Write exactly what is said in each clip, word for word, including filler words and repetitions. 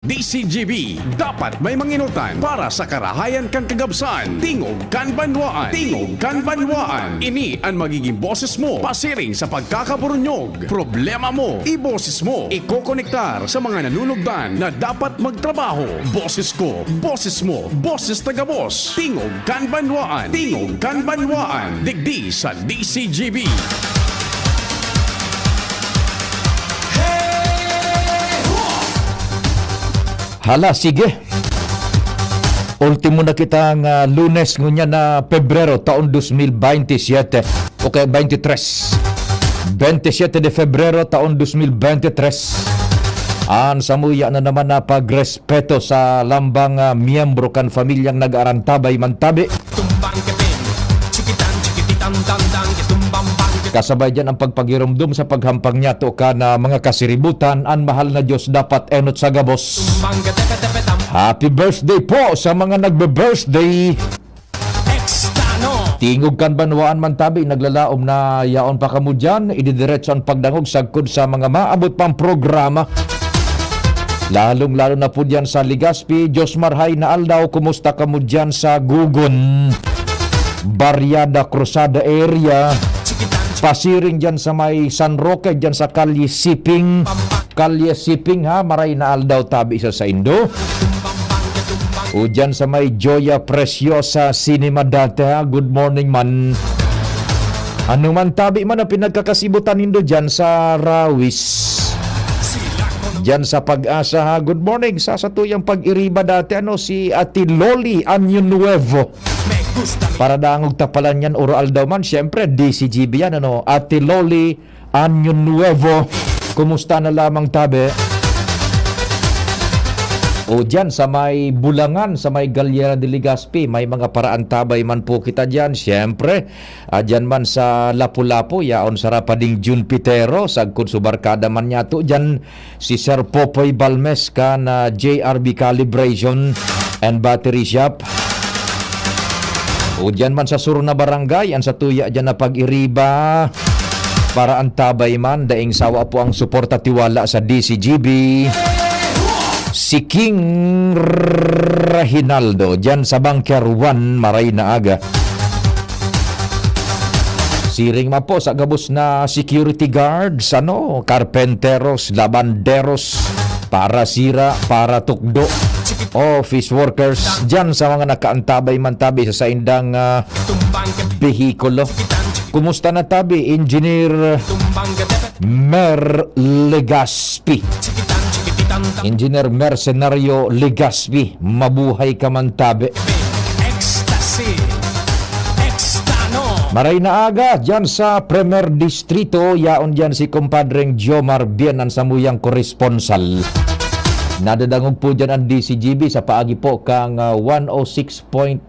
D C G B, dapat may manginutan para sa karahayan kan kagabsan. Tingog kan banwaan. Tingog kan banwaan. Ini an magiging boses mo pasiring sa pagkakaburunyog. Problema mo, iboses mo. Ikokonektar sa mga nanunugdan na dapat magtrabaho. Boses ko, boses mo, boses ta gabos. Tingog kan banwaan. Tingog kan banwaan. Digdi sa D C G B. Hala, sige. Ultimo na kita nga Lunes ngunyan na Pebrero taon dos mil baynte siyete o kaya baynte tres. Baynte siyete de Febrero taon dos mil baynte tres. An samuya na naman na pagrespeto sa lambang, ah, miyembro kan pamilyang nag-aarantabay man tabi. Tumbang ka, ting. Chikitan, chikititan, tandang, kitumbang, bang, kit- Kasabay diyan ang pagpagirumdom sa paghampang niyato kan, ah, mga kasiributan, an mahal na Diyos dapat enot sa gabos. Tumbang ka, tepe, tepe, tam. Happy birthday po sa mga nagbe-birthday. Extano. Tingog kan banwaan man tabi, naglalaom na yaon pa kamo diyan. Ididiretso ang pagdangog sagkod sa mga maabot pang programa. Lalong-lalo na po diyan sa Legazpi. Diyos marhay na aldaw, kumusta kamo diyan sa Gugon? Barriada, Cruzada area. Pasiring diyan sa may San Roque, diyan sa Kalye Siping. Kalye Siping, ha, maray na aldaw tabi sa saindo. O diyan sa may Joya Preciosa Cinema dati, ha. Good morning man. Ano man tabi man ang pinagkakasibutan nindo diyan sa Rawis? Diyan sa Pag-asa, ha. Good morning sa satuyang pag-iriba dati, ano, si Ate Loli Anyo Nuevo. Para dangog tapalan yan, oro aldaw man, syempre, D C G B yan, ano. Ate Loli Anyo Nuevo. Kumusta na lamang tabi? O diyan sa may Bulangan, sa may Galera de Legazpi, may mga paraantabay man po kita diyan. Siyempre, ah, diyan man sa Lapu-Lapu, yaon sa Rapading Jun Pitero, sagkod sa barkada man niyato diyan, si Sir Popoy Balmes kan, ah, J R B Calibration and Battery Shop. O diyan man sa sur na barangay, an satuya diyan na pag-iriba. Paraantabay man, daing sawa po ang suporta tiwala sa D C G B. Si King Reginaldo, diyan sa Bunker one, maray na aga. Siring man po sa gabos na security guards, ano, carpenteros, labanderos, para sira, para tukdo, office workers, diyan sa mga nakaantabay man tabi sa saindang, ah, behikulo. Kumusta na tabi, Engineer Mer Legaspi? Engineer Mercenario Legaspi, mabuhay ka man tabi. Ecstasy. Extano. Maray na aga, diyan sa Primer Distrito, yaon diyan si Kumpadreng Jomar Bien, an samuyang koresponsal. Nadadangog po diyan an D C G B sa paagi po kang, ah, one oh six point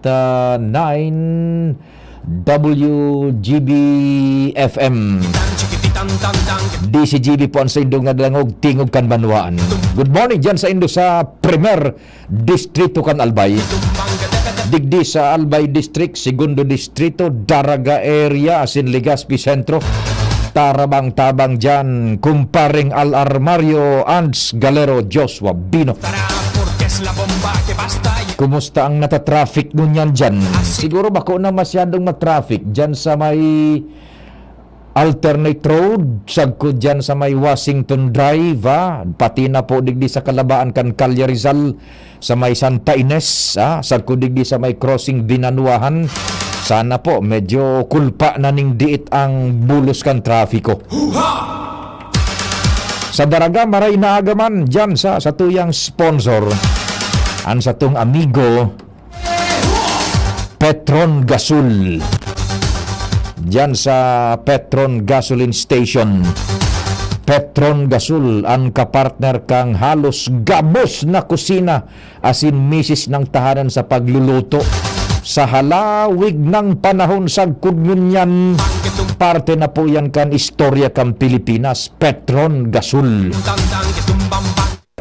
nine W G B F M. D C G B po an saindo nga dangog, tingog kan banwaan. Good morning diyan saindo sa Primer Distrito kan Albay. Digdi sa Albay District, Segundo Distrito, Daraga Area, asin Legazpi Centro. Tarabang-tabang diyan, Kumpareng Al Armario, Ans Galero, Joshua Bino. Kumusta ang nata-traffic ngunyan diyan? Siguro bako na masyadong ma-traffic diyan sa may alternate road, sagkod diyan sa may Washington Drive, ah, pati na po digdi sa kalabaan kan Calle Rizal, sa may Santa Ines, ah, sagkod digdi sa may crossing Binanuahan. Sana po, medyo kulpa na ning diit ang bulos kan trafiko. Sa Daraga, maray na aga man, diyan sa satuyang sponsor, an satong amigo, Petron Gasol. Diyan sa Petron Gasoline Station. Petron Gasol, an kapartner kang halos gabos na kusina asin misis ng tahanan sa pagluluto. Sa halawig ng panahon sagkod ngunyan, parte na po yan kan istorya kan Pilipinas. Petron Gasol.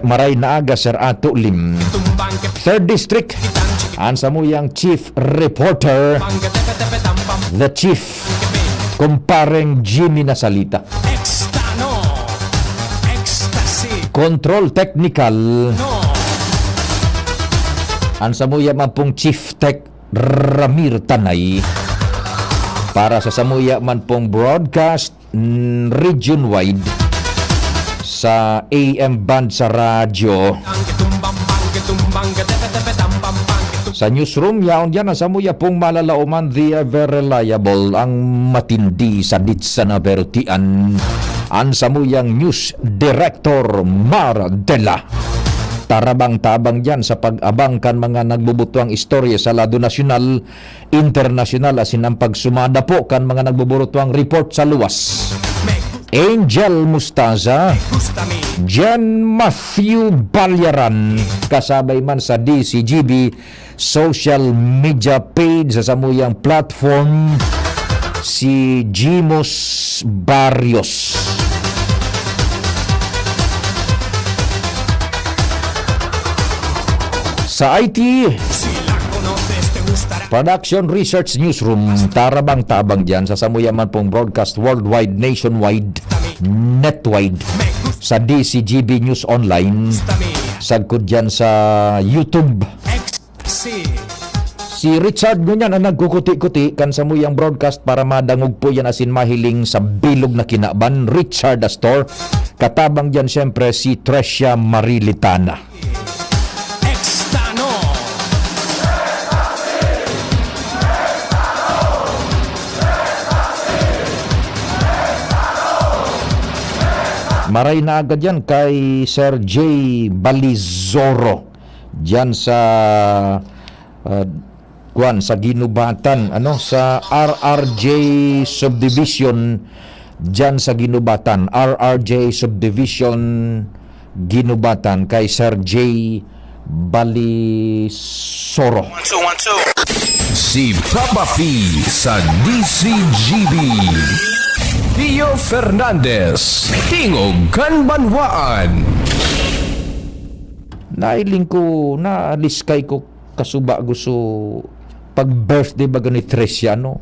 Maray na aga, Sir Ato Lim. Third District, an samuyang chief reporter, the chief, Kumpareng Jimmy Nasalita. Control technical, An samuya man pong Chief Tech Ramir Tanay para sa samuya man pong broadcast, mm, region-wide sa A M band sa radyo. Sa newsroom, yaon diyan ang samuya pong malalaoman, the ever reliable, ang matindi sa ditsa na bertian, ang samuyang news director, Mar Dela. Tarabang-tabang diyan sa pag-abang kan mga nagbubutuang istorya sa lado nasyonal, internasyonal, asin ang pagsumada po kan mga nagbuburutuang report sa luwas. Angel Mustaza, Jen Matthew Balyaran, kasabay man sa D C G B social media page sa samuyang platform, si Jimos Barrios. Sa I T, Production Research Newsroom, tarabang-tabang diyan sa samuya man pong broadcast worldwide, nationwide, netwide, sa D C G B News Online, sagkod diyan sa YouTube. Si Richard ngunyan ang nagkukuti-kuti kan samuyang broadcast para madangog po yan asin mahiling sa bilog na kinaban, Richard Astor. Katabang diyan, siyempre, si Trecia Marilitana. Maray na agad yan kay Sir J Balizoro diyan sa, ah, kwan, sa Ginubatan, ano, sa R R J Subdivision, diyan sa Ginubatan, R R J Subdivision, Ginubatan, kay Sir J Balisoro. One, two, one, two. Si Papa P sa D C G B. Theo Fernandez, Tingog kan Banwaan. Nailing ko, naaliskay ko, kasuba gusto pag-birthday baga ni Tricia, no?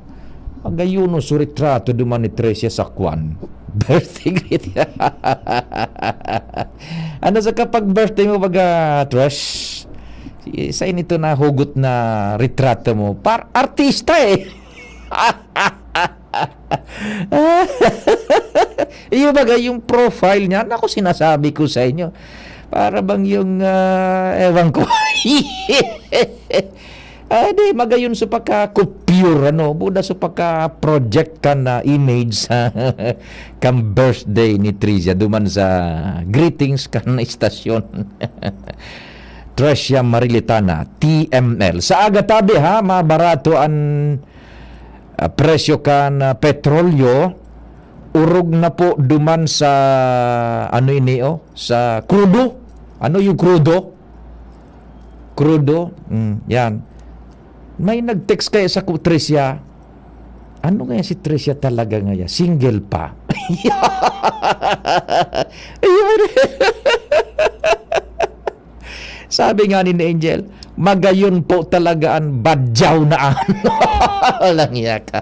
Magayuno su retrato duman ni Tricia sa kwan. Birthday greet. Ano sa kapag birthday mo baga, Trish? Si-, sa inito na hugot na retrato mo. Par-, artista eh. Iyo baga yung profile niya. Naku, sinasabi ko sa inyo. Para bang yung, ah, ewan ko. Ah, di, magayon sa pagka-coupure, ano, buda sa pagka-project kan na image sa kan birthday ni Tricia. Duman sa greetings kan istasyon. Tricia Marilitana, T M L. Sa aga tabi, ha, mabarato an, ah, presyo kan, ah, petrolyo. Orog na po duman sa, ano ini, oh, sa krudo. Ano yung krudo? Krudo? Mm, yan. May nag-text kaya sa ku-, Tricia. Ano kaya si Tricia talaga ngaya? Single pa? Ayun. Sabi nga ni Angel, "Magayon po talaga an badyaw na ano." Walang iya ka.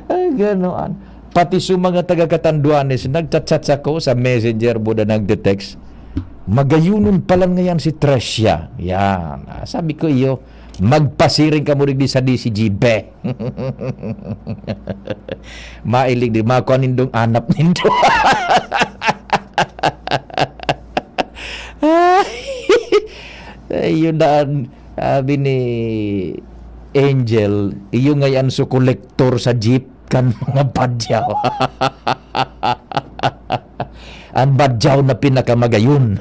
Ah, ganoon. Pati sa mga taga Catanduanes, nagchat-chat ako sa messenger, buda nagte-text. "Magayonon palan ngayan si Tricia." Yan. Ah, sabi ko, "Iyo, magpasiring kamo digdi sa D C G B." Mailig di, makuha nindong anap nindo. Ayun na ang, sabi ni Angel, iyo ngayan su kolektor sa jeep kan mga badyaw. Ang badyaw na pinakamagayon.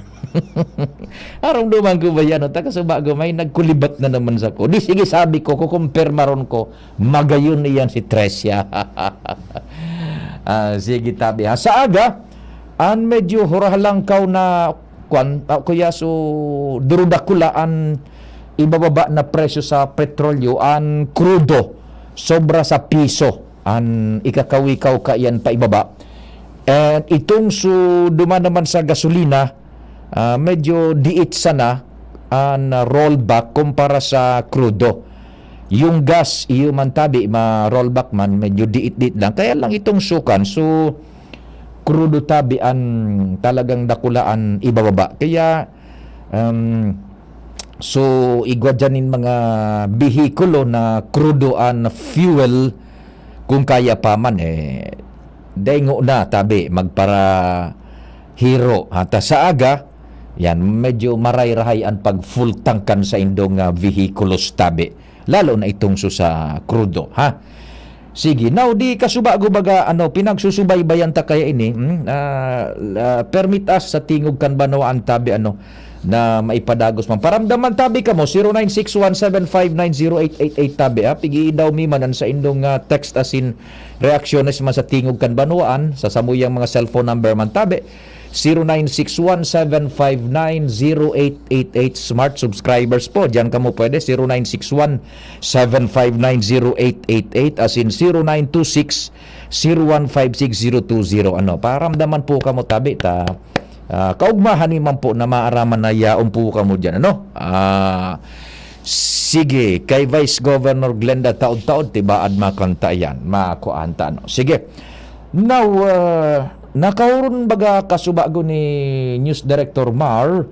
Arong duman ko ba yan? O, takasuba ko, may nagkulibat na naman sa ko. Di sige, sabi ko, kukumpirmaron ko, magayon iyan si Tricia. Ah, sige, tabi ha. Sa aga, an medyo hurahalangkaw na kwan, ah, kuya, so, durudakula an ibababa na presyo sa petrolyo, an krudo, sobra sa piso, an ikakawikaw kaiyan paibaba. And itong su-, duman naman sa gasolina, ah, medyo diit sana an rollback kumpara sa krudo. Yung gas, iyo man tabi, ma-rollback man, medyo diit-diit lang. Kaya lang itong sukan, so, krudo tabi an talagang dakula an ibababa. Kaya, um, so, igwa dyan nin mga behikulo na krudo an fuel, kung kaya pa man, eh, daingo na, tabi, magpara-hero. At, ah, sa aga, yan, medyo maray-rahay an pag-full tankan sa indong, ah, vehikulos, tabi. Lalo na itong so sa krudo, ha? Sige, now, di kasubago baga, ano, pinagsusubaybayan ta kaya ini, hmm? Ah, ah, permit us sa tingog kan banwaan, tabi, ano, na maipadagos man. Paramdaman, tabi, kamo, zero nine six one seven five nine zero eight eight eight, tabi, ha? Pigi daw mi man an sa indong, ah, text asin reaksyones man sa tingog kan banwaan, sa samuyang mga cellphone number man, tabi. Zero nine six one seven five nine zero eight eight eight. Smart subscribers po, diyan kamo pwede, zero nine six one seven five nine zero eight eight eight, asin zero nine two six zero one five six zero two zero. Ano, paramdaman po kamo, tabi, ta, ah, kaugmahan ni man po na maaraman na yaon po kamo diyan, ano? Ah, sige, kay Vice Governor Glenda Taod-Taod, tibaad makanta yan, makuan ta, ano? Sige. Now, ah, nakaoron baga kasubago ni News Director Mar,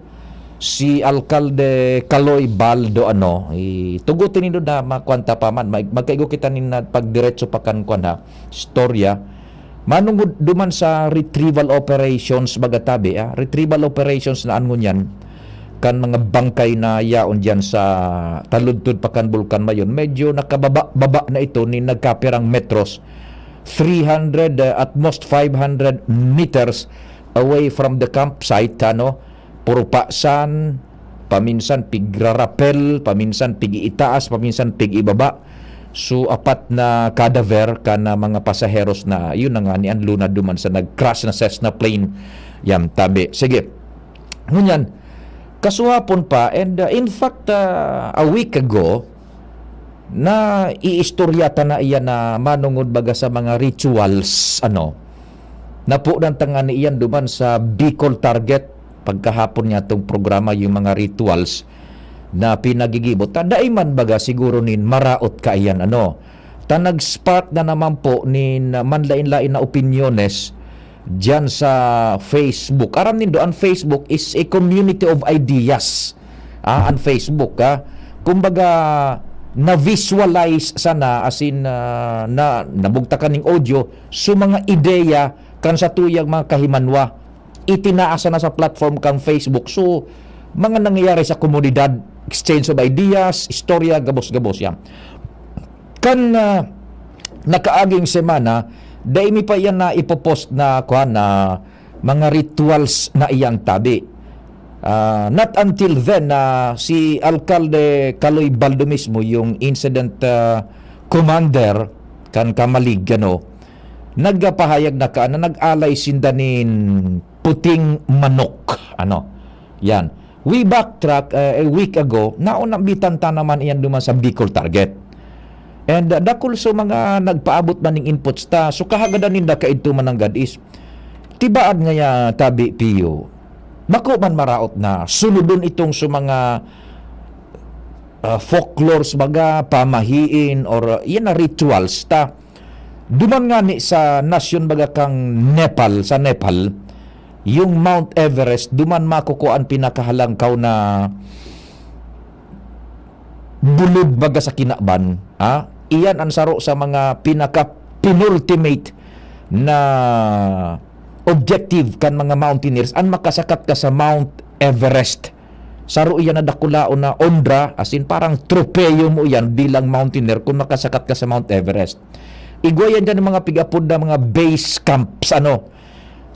si Alkalde Kaloy Baldo, ano, i-, tugutin nindo na makuan ta pa man. Mag-, magkaigo kita nin na pagdiretso pa kan kuan, ha, istorya. Manungod duman sa retrieval operations, baga tabi, ah, retrieval operations na an ngunyan, kan mga bangkay na yaon diyan sa taludtod pa kan Bulkan Mayon, medyo nakababa-baba na ito ni nagkapirang metros, three hundred, uh, at most five hundred meters away from the campsite, ano, purupasan, paminsan pigrarapel, paminsan pig-iitaas, paminsan pig-ibaba. So, apat na cadaver kan, ah, mga pasaheros na, yun na nga, ni an luna duman sa nag-crash na Cessna plane. Yan, tabi. Sige. Ngunyan, kasuhapon pa, and, uh, in fact, uh, a week ago, na iistorya ta na iyan na manungod baga sa mga rituals, ano, napunan ta ngani iyan duman sa Bicol Target, pagkahapon niya tong programa, yung mga rituals na pinagigibo. Ta dai man baga siguro nin maraot kaiyan, ano. Ta nag-spark na naman po nin manlain-lain na opinyones diyan sa Facebook. Aram nindo, ang Facebook is a community of ideas. Ah, ang Facebook, ah. Kumbaga, na-visualize sana, as in, ah, na, nabugtakan ning audio, so mga ideya kan satuyang mga kahimanwa, itinaas sana sa platform kang Facebook. So, mga nangyayari sa komunidad, exchange of ideas, istorya, gabos-gabos yan. Kan, ah, nakaaging semana, dai mi pa iyan na ipopost na, kuwan, na mga rituals na iyang tabi. Ah, not until then na si Alkalde Kaloy Baldo mismo, yung incident, ah, commander kan Camalig, ano, nagpahayag na ka na nag-alay sinda nin puting manok. Ano? Yan. We backtrack, uh, a week ago, naunambitan ta naman iyan duman sa Bicol Target. And, uh, dakul so mga nagpaabot man ning inputs ta. So, kahagadan ninda kaidto mananggad is, tibaad ngaya, tabi, Pio, bako man maraot na sunodon itong so mga, uh, folklores baga, pamahiin, or, uh, yan na rituals ta. Duman ngani sa nasyon baga kang Nepal, sa Nepal, yung Mount Everest, duman makukuha an pinakahalangkaw na bulod baga sa kinaban, ha? Iyan ang saro sa mga pinaka-penultimate na objective kan mga mountaineers, ang makasakat ka sa Mount Everest. Saro iyan na dakulaon na ondra, as in, parang tropeyo mo iyan bilang mountaineer kung makasakat ka sa Mount Everest. Igwa yan dyan ng mga pig-apod na mga base camps, ano,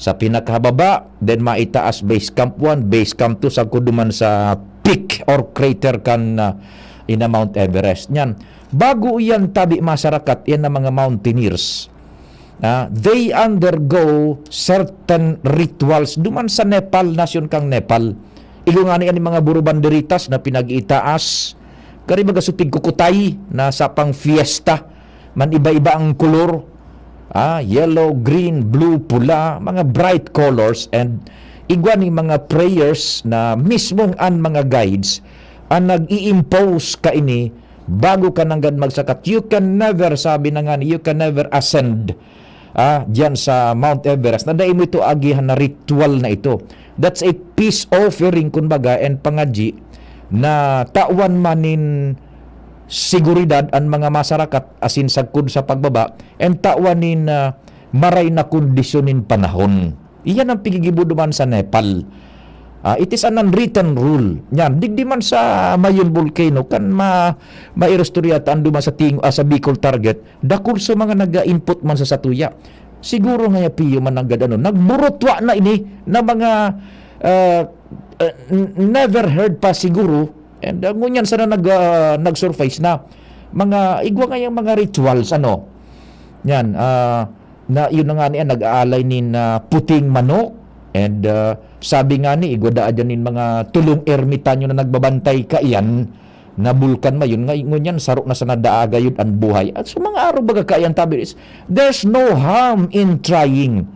sa pinakababa, then maitaas base camp one, base camp two, sagkod duman sa peak or crater kan, ah, ina Mount Everest. Yan. Bago iyan tabi masarakat, yan ang mga mountaineers. Ah, they undergo certain rituals. Duman sa Nepal, nasyon kang Nepal. Igwa ngani an mga buro banderitas na pinag-itaas. Kari baga supig kukutay na sa pang fiesta. Man iba-iba ang kolor. Ah, yellow, green, blue, pula, mga bright colors, and igwa ning mga prayers na mismong an mga guides ang nag-i-impose kaini bago ka nanggad magsakat. You can never, sabi na nga ni, you can never ascend ah, diyan sa Mount Everest, na dai mo ito agihan na ritual na ito. That's a peace offering, kumbaga, and pangadyi na tawan man nin seguridad an mga masarakat asin sagkod sa pagbaba, and tawan nin, ah, maray na kondisyon nin panahon. Iyan ang pigigibo duman sa Nepal. Ah, it is an unwritten rule. Yan, digdi man sa Mayon Volcano, kan ma-, mairostorya ta an duman sa ting-, ah, sa Bicol Target, dakul sa mga naga-input man sa satuya. Siguro nga ya piyo man nanggad ano, nagburutwa na ini na mga, ah, ah, n-, never heard pa siguro. And, ah, ngunyan sana nag-, ah, nag-surface na mga igwa nga yang mga rituals, ano. Yan, ah, na yun na nga niya, nag-aalay nin, ah, puting manok. And, ah, sabi nga ni, igwa daa dyan nin mga tulong ermitanyo na nagbabantay kaiyan na bulkan mayon, nga ngunyan saro na sana daa gayud an buhay. At sa mga araw baga kaiyan tabi is, there's no harm in trying.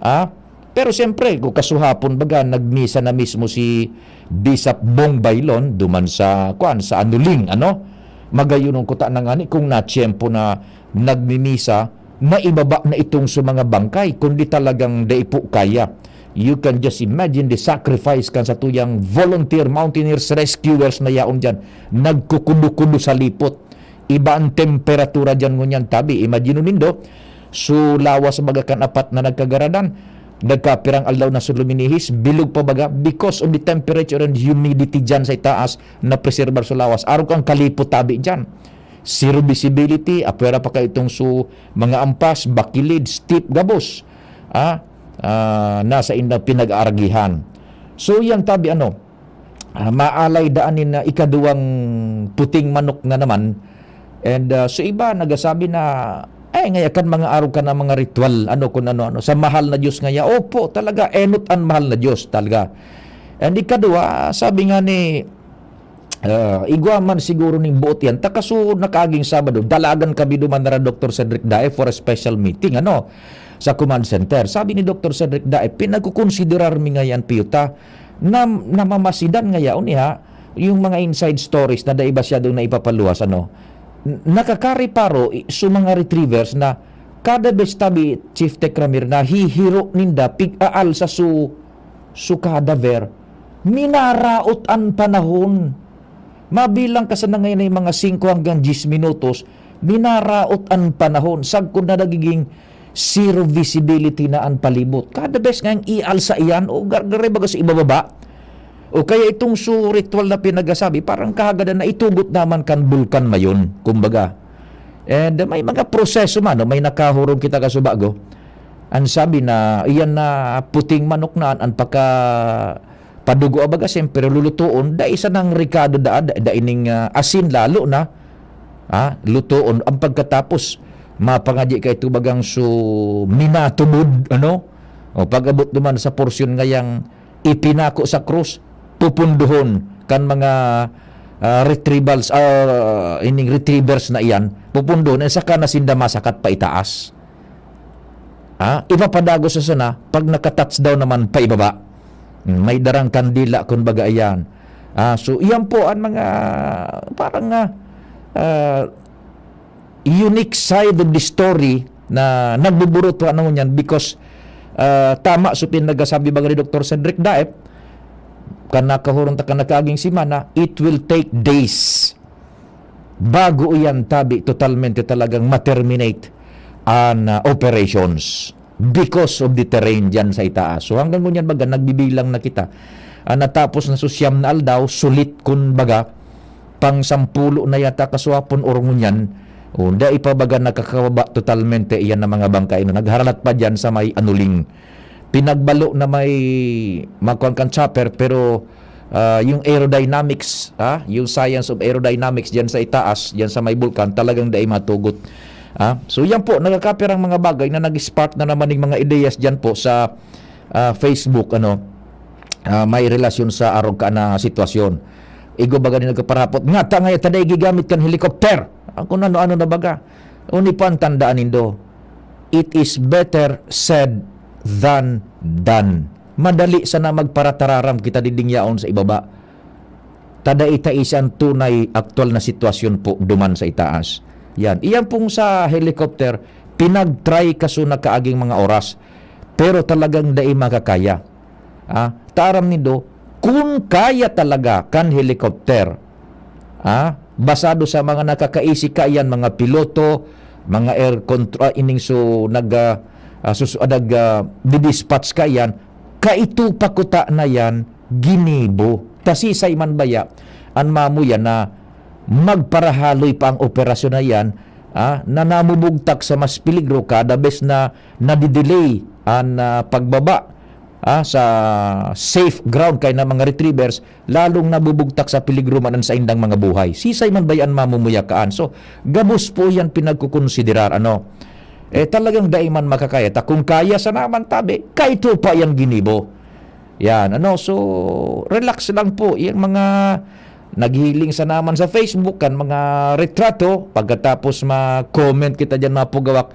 Ah? Pero siyempre, kung kasuhapon baga, nagmisa na mismo si Bishop Bong Bailon, duman sa, kuan, sa Anuling, ano? Magayunon ko ta na ngani kung natiyempo na nagmimisa, maibaba na itong sa mga bangkay, kundi talagang dai po kaya. You can just imagine the sacrifice kan satuyang volunteer mountaineers rescuers na yaon dyan. Nagkukudo-kudo sa lipot. Iba ang temperatura dyan ngunyan tabi. Imagine nindo, so lawas baga kan apat na nagkagaradan. Nagkapirang aldaw na so luminihis, bilog pa baga because of the temperature and humidity dyan sa itaas na preserbar so lawas. Arog kang kalipot tabi dyan. Zero visibility, apwera pa ka itong so mga ampas, bakilid, steep gabos. Ah, ah, nasa indang pinag-aaragihan. So, yan tabi ano, ah, maalay daan nin, ah, ikaduwang puting manok na naman. And, ah, so iba nagasabi na, "Ay, ngaya kan mga arog ka na mga ritual, ano, kung ano-ano, sa mahal na Diyos ngaya." Opo, talaga, enot an mahal na Diyos, talaga. And ikaduwa, sabi nga ni, ah, igwa man siguro ning buot yan, ta kaso nakaaging Sabado, dalagan kami duman nara Doktor Cedric Dae for a special meeting, ano, sa command center. Sabi ni Doktor Cedric Dae, "Pinagkukonsiderar mi ngayan, piyuta, na namamasidan ngaya, uniha, yung mga inside stories na dai masyadong naipapaluwas, ano, n-, nakakareparo i-, sa mga retrievers na kada bes tabi, Chief Tekramir, na hihiro ninda, pig-aalsa su, su cadaver, minaraot an panahon." Mabilang ka sana ngayon ay mga singko hanggang diyes minutos, minaraot an panahon, sagkod na nagiging zero visibility na an palibot. Kada bes nga ialsa iyan o gar-, gare baga sa ibababa, o kaya itong su ritual na pinagasabi, parang kahagadan na itugot naman kan bulkan mayon, kumbaga. And may mga proseso man, no? May nakahurong kita kasubago. Ang sabi na, iyan na puting manok na an, an paka padugo, abaga, siyempre, lulutoon, dai sanang rekado da, da, dai ning, ah, asin lalo na, ah, lutoon. Ang pagkatapos, mapangadyi ka ito bagang su minatubod, ano? O, pag-abot duman sa porsyon ngayang ipinako sa krus, pupundohon kan mga, ah, retrievals, ah, ining retrievers na iyan, pupundohon, eh, saka na sinda masakat pa itaas. Ah, ipapadagos sa sana, pag naka-touchdown naman, paibaba. Hmm, may darang kandila, kun baga, ayan. Ah, so, iyan po ang mga, parang, ah, ah, unique side of the story na nagbuburot wa naman yan because, ah, tama so pinagasabi baga ni Doktor Cedric Daep, kan nakahurong ta kan nakaaging semana, it will take days bago iyan tabi totalmente talagang ma-terminate an, ah, operations because of the terrain diyan sa itaas. So, hanggang ngunyan baga, nagbibilang na kita. Ah, natapos na so siyam na aldaw, sulit kun baga, pang sampulo na yata kasuhapon or ngunyan. O, dai pa baga nakakababa totalmente iyan na mga bangkay na nagharalat pa diyan sa may Anuling. Pinagbalo na may makuan kan chopper, pero, ah, yung aerodynamics, ah, yung science of aerodynamics diyan sa itaas, diyan sa may bulkan, talagang dai matugot. Ah, so yan po, nagkakapirang mga bagay na nag-spark na naman ng mga ideyas diyan po sa, ah, Facebook, ano, ah, may relasyon sa arog ka na sitwasyon. Igo baga ni nagkaparapot, "Ngata ngaya ta dai gigamit kan helicopter?" Ang kung ano-ano na baga. Uni pa ang tandaan nindo, it is better said than done. Madali sana magparatararam kita diding yaon sa ibaba. Ta dai ta siya ang tunay aktual na sitwasyon po duman sa itaas. Yan. Iyan pong sa helicopter, Inagtry kaso na kaaging mga oras, pero talagang dai makakaya. Ah, ta aram nindo, kun kaya talaga kan helicopter, ah, basado sa mga nakakaisi kaiyan, mga piloto, mga air contro-, ah, ining so nag, ah, ah, sus-, ah, nag, ah, didispatch kaiyan, kaito pa kuta na yan ginibo. Ta sisay man baya an mamuya na magparahaloy pa ang operasyon na yan, ah, na namumugtak sa mas peligro kada bes na nadidelay an, ah, pagbaba, ah, sa safe ground kay na mga retrievers, lalong nabubugtak sa peligro man an saindang mga buhay. Sisay man baya an mamumuya kaan? So, gabos po yan pinagkukonsiderar, ano? Eh, talagang dai man makakaya. Ta kung kaya sana man tabi, kaito pa yan ginibo. Yan, ano? So, relax lang po. Yang mga naghihiling sana man sa Facebook, kan mga retrato, pagkatapos ma-comment kita dyan, mga pugawak,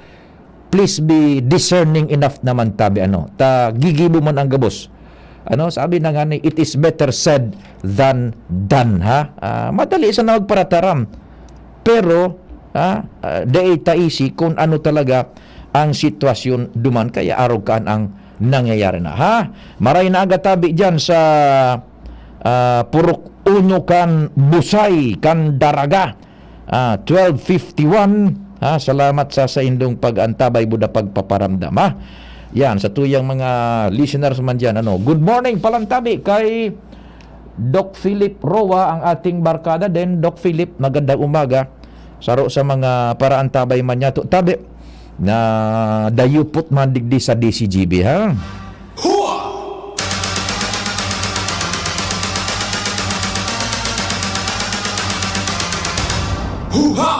please be discerning enough naman tabi, ano? Ta gigibo man ang gabos. Ano, sabi na nga ni, "It is better said than done," ha? Ah, madali sana magparataram. Pero, ah, ah, dai ta isi kung ano talaga ang sitwasyon duman, kaya arog kaan ang nangyayari na, ha? Maray na aga tabi dyan sa, ah, Purok Uno kan Busay, kan Daraga. Ah, twelve fifty-one, ha? Salamat sa saindong pag-antabay, buda pagpaparamdam, ha? Yan, sa tuyang mga listeners man dyan, ano. Good morning, palantabi kay Doc Philip Roa, ang ating barkada. Then, Doc Philip, magandang umaga. Saro sa mga paraantabay man niya. To, tabi, na dayupot man digdi sa D C G B, ha? Hua! Hua!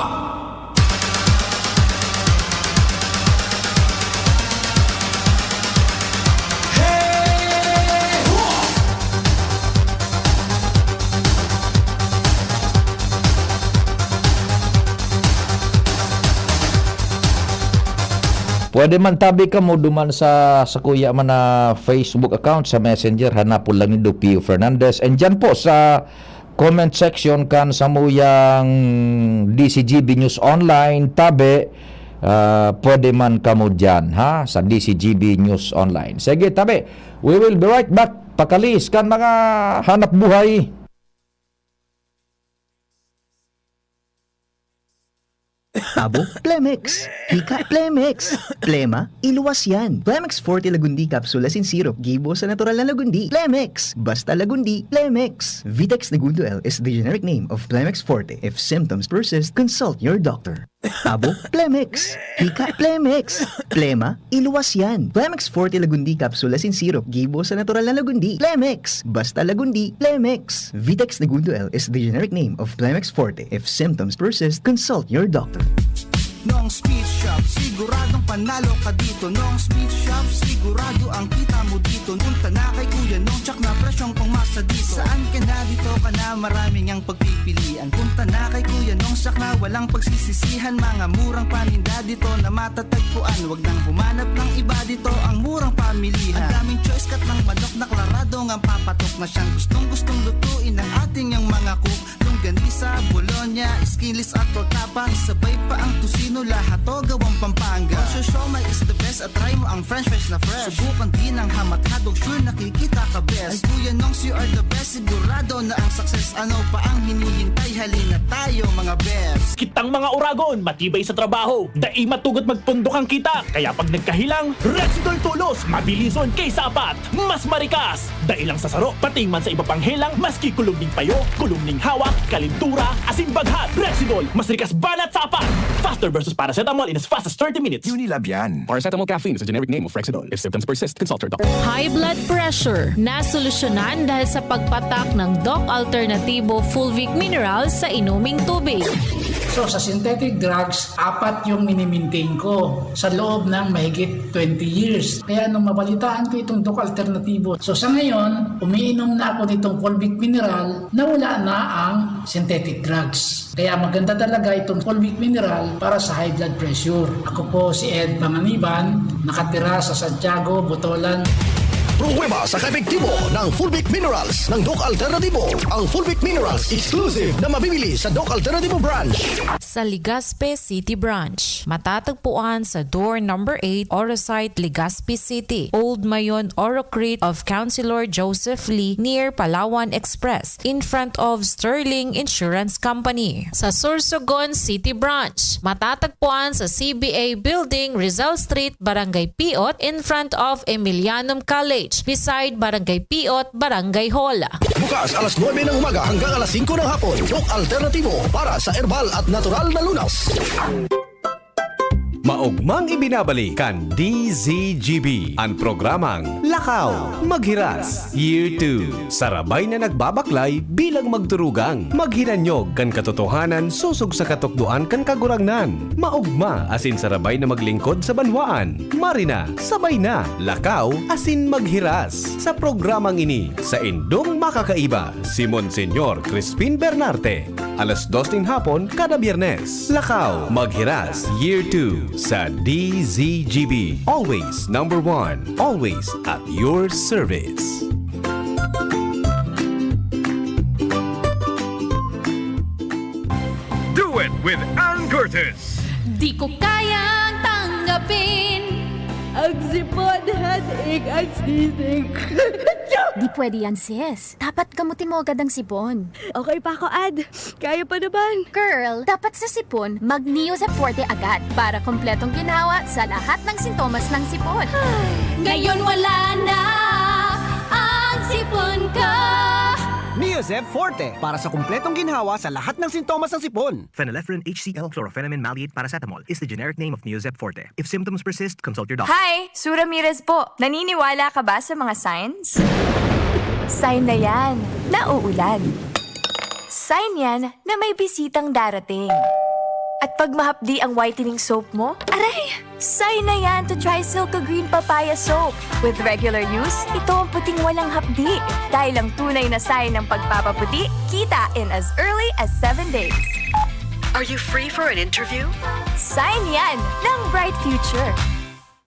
Pwede man tabi kamo duman sa, sa kuya man na Facebook account, sa Messenger, hanapon lang nindo Pio Fernandez. And dyan po sa comment section kan samuyang D C G B News Online, tabi, ah, pwede man kamo dyan, ha, sa D C G B News Online. Sige, tabi, we will be right back. Pakalis kan mga hanap buhay. Abo, Plemex. Hika, Plemex. Plema, iluwas yan. Plemex Forte Lagundi Capsule Asin Syrup, gibo sa natural na lagundi. Plemex. Basta lagundi, Plemex. Vitex Negundo L is the generic name of Plemex Forte. If symptoms persist, consult your doctor. Abo, Plemex. Hika, Plemex. Plema, iluwas yan. Plemex Forte Lagundi Capsule Asin Syrup, gibo sa natural na lagundi. Plemex. Basta lagundi, Plemex. Vitex Negundo L is the generic name of Plemex Forte. If symptoms persist, consult your doctor. Nong Speed Shop, siguradong panalo ka dito. Nong Speed Shop, sigurado ang kita mo dito. Punta na kay Kuya Nong, tsak na presyong pangmasa dito. Saan ka na, dito ka na, marami ngang pagpipilian. Punta na kay Kuya Nong, tsak na walang pagsisisihan. Mga murang paninda dito na matatagpuan. Wag nang humanap ng iba dito, ang murang pamilihan. Ang daming choice, cut ng manok na klarado ngang papatok na siyang gustong-gustong lutuin ng ating yang mga cook. Longganisa, bologna, skinless at tortapa. Isabay pa ang tocino, lahat to gawang Pampanga. Ang siomai is the best at try mo ang french fries na fresh. Subukan din ang ham at hotdog, sure nakikita ka best. Ay Kuya Nongs, you are the best, sigurado na ang success. Ano pa ang hinihintay? Halina tayo mga best. Kitang mga uragon, matibay sa trabaho. Dai matugot magpundok ang kita. Kaya pag nagkahelang, Rexidol Tolos, mabilison kaysa apat. Mas marikas! Dai lang sa saro, pati man sa iba pang helang, maski kulog ning payo, kulog ning hawak, kalentura, asin baghat. Rexidol, mas rikas banat sa apat! Faster versus paracetamol in as fast as thirty minutes. Unilab yan. Paracetamol caffeine is a generic name of Rexidol. If symptoms persist, consult your doctor. High blood pressure, nasolusyonan dahil sa pagpatak ng Doc Alternativo Fulvic Minerals sa inuming tubig. So, sa synthetic drugs, apat yung minimintain ko sa loob ng mahigit twenty years. Kaya nung mabalitaan ko itong Doc Alternativo, so sa ngayon, umiinom na ako nitong Fulvic Mineral na wala na ang synthetic drugs. Kaya maganda talaga itong Fulvic Mineral para sa high blood pressure. Ako po si Ed Panganiban, nakatira sa Santiago, Botolan. Pruweba sa kaepektibo ng Fulvic Minerals ng Doc Alternativo. Ang Fulvic Minerals exclusive na mabibili sa Doc Alternativo Branch. Sa Legazpi City Branch. Matatagpuan sa door number eight, Orosite, Legazpi City, Old Mayon, Orocrit of Councilor Joseph Lee, near Palawan Express, in front of Sterling Insurance Company. Sa Sorsogon City Branch. Matatagpuan sa C B A Building, Rizal Street, Barangay Piot, in front of Emilianum College, beside Barangay Piot, Barangay Hall. Bukas alas nuebe ng umaga hanggang alas singko ng hapon. Tok Alternatibo para sa herbal at natural na lunas. Maogmang ibinabalik kan D Z G B an programang Lakaw, Maghiras, Year two. Sarabay na nagbabaklay bilang magturugang, maghinanyog kan katotohanan sosog sa katukdoan kan Kagurangnan. Maogma asin sarabay na maglingkod sa banwaan. Marina, sabay na, lakaw asin maghiras. Sa programang ini, saindong makakaiba, si Monseñor Crispin Bernarte. Alas dos nin hapon kada Biyernes. Lakaw, Maghiras, Year two sa D Z G B. Always number one. Always at your service. Do it with Ann Curtis. Di ko kayang tanggapin ang sipon, headache, at sneezing. Di pwede yan, sis. Dapat gamutin mo agad ang sipon. Okay pa ako, Ad. Kaya pa naman. Girl, dapat sa sipon, mag Neozep Forte agad para kompletong ginhawa sa lahat ng sintomas ng sipon. Ngayon wala na ang sipon ko. Neozep Forte, para sa kumpletong ginhawa sa lahat ng sintomas ng sipon. Phenylephrine H C L, chlorphenamine maleate, paracetamol is the generic name of Neozep Forte. If symptoms persist, consult your doctor. Hi! Sue Ramirez po. Naniniwala ka ba sa mga signs? Sign na yan na uulan. Sign yan na may bisitang darating. At pag mahapdi ang whitening soap mo, aray! Sign na yan to try Silka Green Papaya Soap. With regular use, ito ang puting walang hapdi. Dahil ang tunay na sign ng pagpapaputi, kita in as early as seven days. Are you free for an interview? Sign yan ng bright future.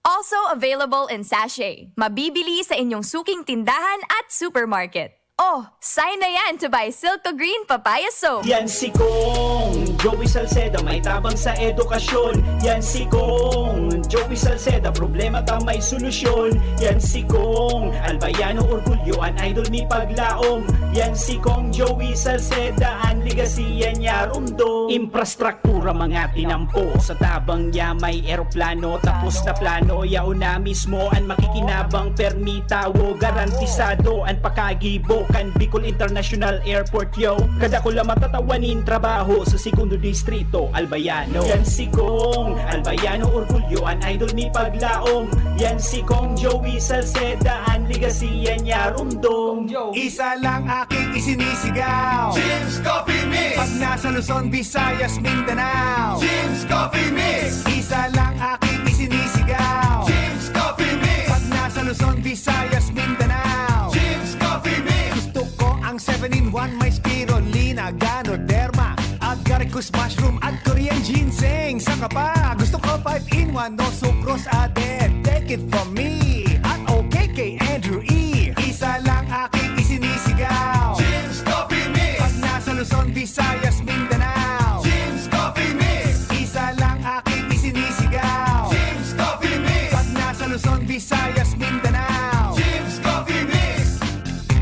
Also available in sachet. Mabibili sa inyong suking tindahan at supermarket. Oh, sign na yan to buy Silka Green Papaya Soap. Yan si Kong Joey Salceda, may tabang sa edukasyon. Yan si Kong Joey Salceda, problema ta may solusyon. Yan si Kong Albayano Orgulyo, an idol mi paglaom. Yan si Kong Joey Salceda, an legacy yan niya rumdom. Infrastructure Pura mga tinampo sa tabang niya, may eroplano, tapos na plano, yaon na mismo an makikinabang, permi tawo, garantisado an pakagibo kan Bicol International Airport, yo. Kadakula matatawa nin trabaho sa segundo distrito, Albayano. Yan si Kong Albayano, orgulyo an idol mi paglaom. Yan si Kong Joey Salceda, an legacy yan niya rumdom. Isa lang aking isinisigaw. Jim's Coffee Mix! Pag nasa Luzon, Visayas, Mindanao. Jim's Coffee Mix! Isa lang aking isinisigaw. Jim's Coffee Mix! Pag nasa Luzon, Visayas, Mindanao. Jim's Coffee Mix! Gusto ko ang seven-in-one, may spirulina, ganoderma, agaricus mushroom at Korean ginseng. Saka pa, gusto ko five-in-one, no sucrose added. Take it from me at okay kay Andrew E. Isa lang aking isinisigaw. Jim's Coffee Mix! Pag nasa Luzon, Visayas, Mindanao. Jim's Coffee Mix! Isa lang aking isinisigaw. Jim's Coffee Mix! Pag nasa Luzon, Visayas, Mindanao. Jim's Coffee Mix!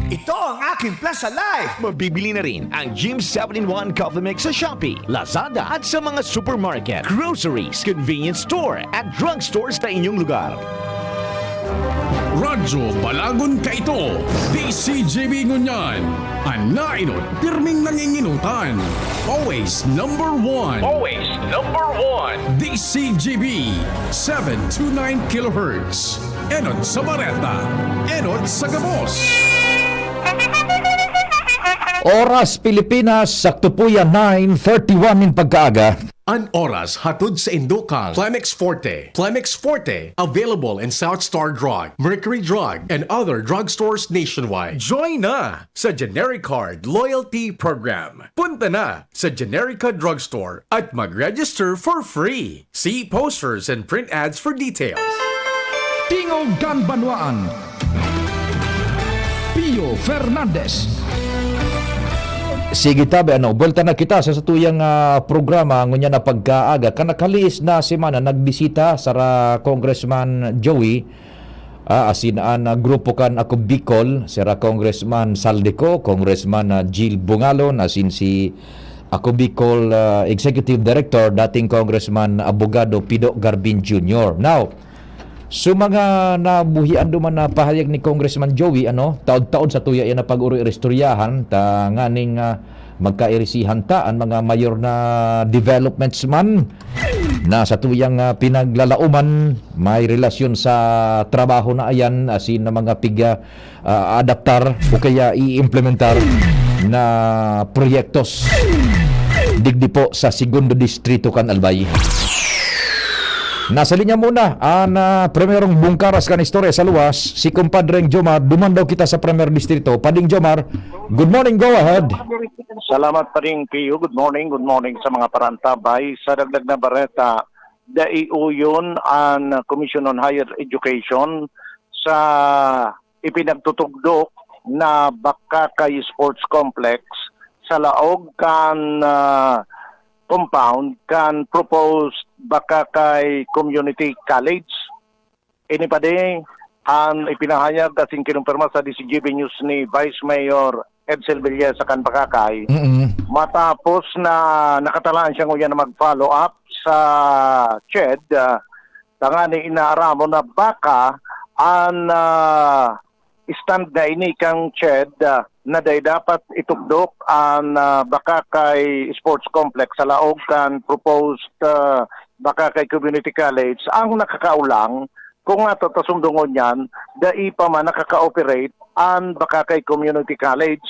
Ito ang aking Plaza Life! Mabibili na rin ang Jim's seven-in-one Coffee Mix sa Shopee, Lazada at sa mga supermarket, groceries, convenience store at drugstores na inyong lugar. Radyo Balagon kaito, D C G B ngunyan. An naenot, pirming nanginginutan. Always number one. Always number one. D C G B, seven two nine kilohertz. Enot sa bareta, enot sa gabos. Oras Pilipinas, sakto po yan, nine thirty-one nin pagkaaga. An oras hatod saindo kan Plemex Forte. Plemex Forte, available in South Star Drug, Mercury Drug, and other drugstores nationwide. Join na sa Genericard Loyalty Program. Punta na sa Generica Drugstore at mag-register for free. See posters and print ads for details. Tingog kan Banwaan, Pio Fernandez. Sige tabi, ano, buwelta na kita sa satuyang, ah, programa ngunyan na pagkaaga. Kan nakalihis na semana, nagbisita sara Congressman Joey, ah, asin an, ah, grupo kan Ako Bicol, sira Congressman Saldico, Congressman, ah, Jill Bungalon, asin si Ako Bicol, ah, Executive Director, dating Congressman Abogado Pido Garbin Junior. Now, so mga nabuhian duman na pahayag ni Congressman Joey, ano, taod-taod sa tuya yan na pag-uri-istoryahan, ta nganing, ah, magkairisihan ta an mga mayor na developments man na sa tuyang, ah, pinaglalaoman, may relasyon sa trabaho na ayan, asin na mga piga, ah, adaptar o kaya i-implementar na proyektos digdi po sa Segundo Distrito kan Albay. Nasa linya muna an, ah, primerong bungkaras kan istorya sa luwas, si Kumpadreng Jomar. Duman daw kita sa Primer Distrito. Pading Jomar, good morning, go ahead. Salamat pa rin, Pio. Good morning, good morning sa mga parantabay. Sa dagdag na bareta, dai uyon an Commission on Higher Education sa ipinagtutugdok na Bakakay Sports Complex sa laog kan, ah, compound kan proposed Bakakay Community College. Ini pa di an ipinahayag asin kinumpirma sa D C G B News ni Vice Mayor Edsel Villesa kan Bakakay, Mm-mm. matapos na nakatalaan siya nguyan na mag-follow up sa CHED, ah, tangani inaaramon na baka an, ah, stand na ini kan CHED, ah, na dai dapat itugdok an, ah, Bakakay Sports Complex sa laog kan proposed, ah, Bakakay Community College. Ang nakakaulang, kung ato ta sundongon yan, dai pa man nakaka-operate an Bakakay Community College.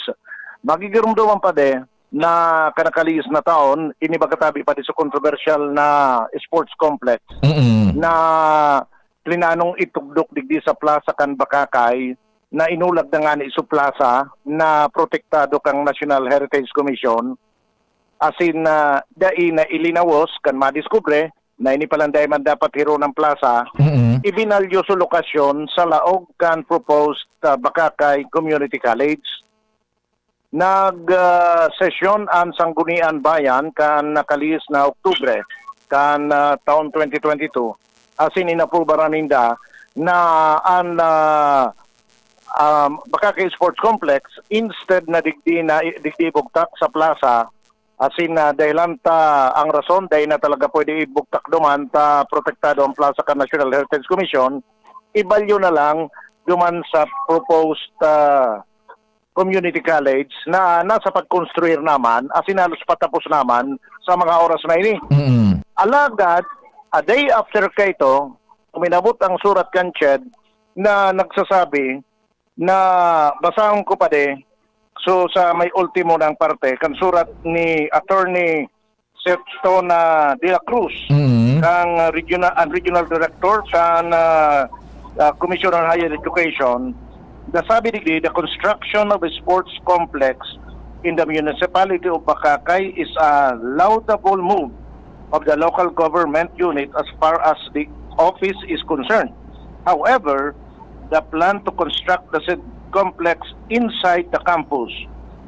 Magigiromdoman pa de na kanakalihis na taon, ini baga tabi pa di sa kontrobersyal na sports complex Mm-mm. na plinanong itugdok digdi sa plaza kan Bakakay, na inulag na ngani sa plaza na protektado kan National Heritage Commission, asin na dai na ilinawos kan madiskubre na ini palan dai man dapat hiron ang plaza, Mm-mm. ibinalyo sa lokasyon sa laog kan proposed, ah, Bakakay Community College. Nag, ah, sesyon an Sanggunian Bayan kan nakalihis na Oktubre kan, ah, taon twenty twenty-two, asin inaprubaran ninda na an, ah, um, Bakakay Sports Complex, instead na digdi na, digdi ibugtak sa plaza, asin na dahilan ta ang rason, dai na talaga pwede ibugtak duman ta protektado ang plaza kan National Heritage Commission, ibalyo na lang duman sa proposed, ah, community college na nasa pagkonstruir naman, asin halos patapos naman sa mga oras na ini. Mm. Alagad, a day after kaito, uminabot ang surat kan CHED na nagsasabi na, basahon ko pa de, so sa may ultimo nang parte, kan surat ni Attorney Sexto na de la Cruz, Mm. kang, ah, regional, ang regional director kan, ah, ah, Commission on Higher Education, nasabi digdi, "The construction of a sports complex in the municipality of Bacacay is a laudable move of the local government unit as far as the office is concerned. However, the plan to construct the said complex inside the campus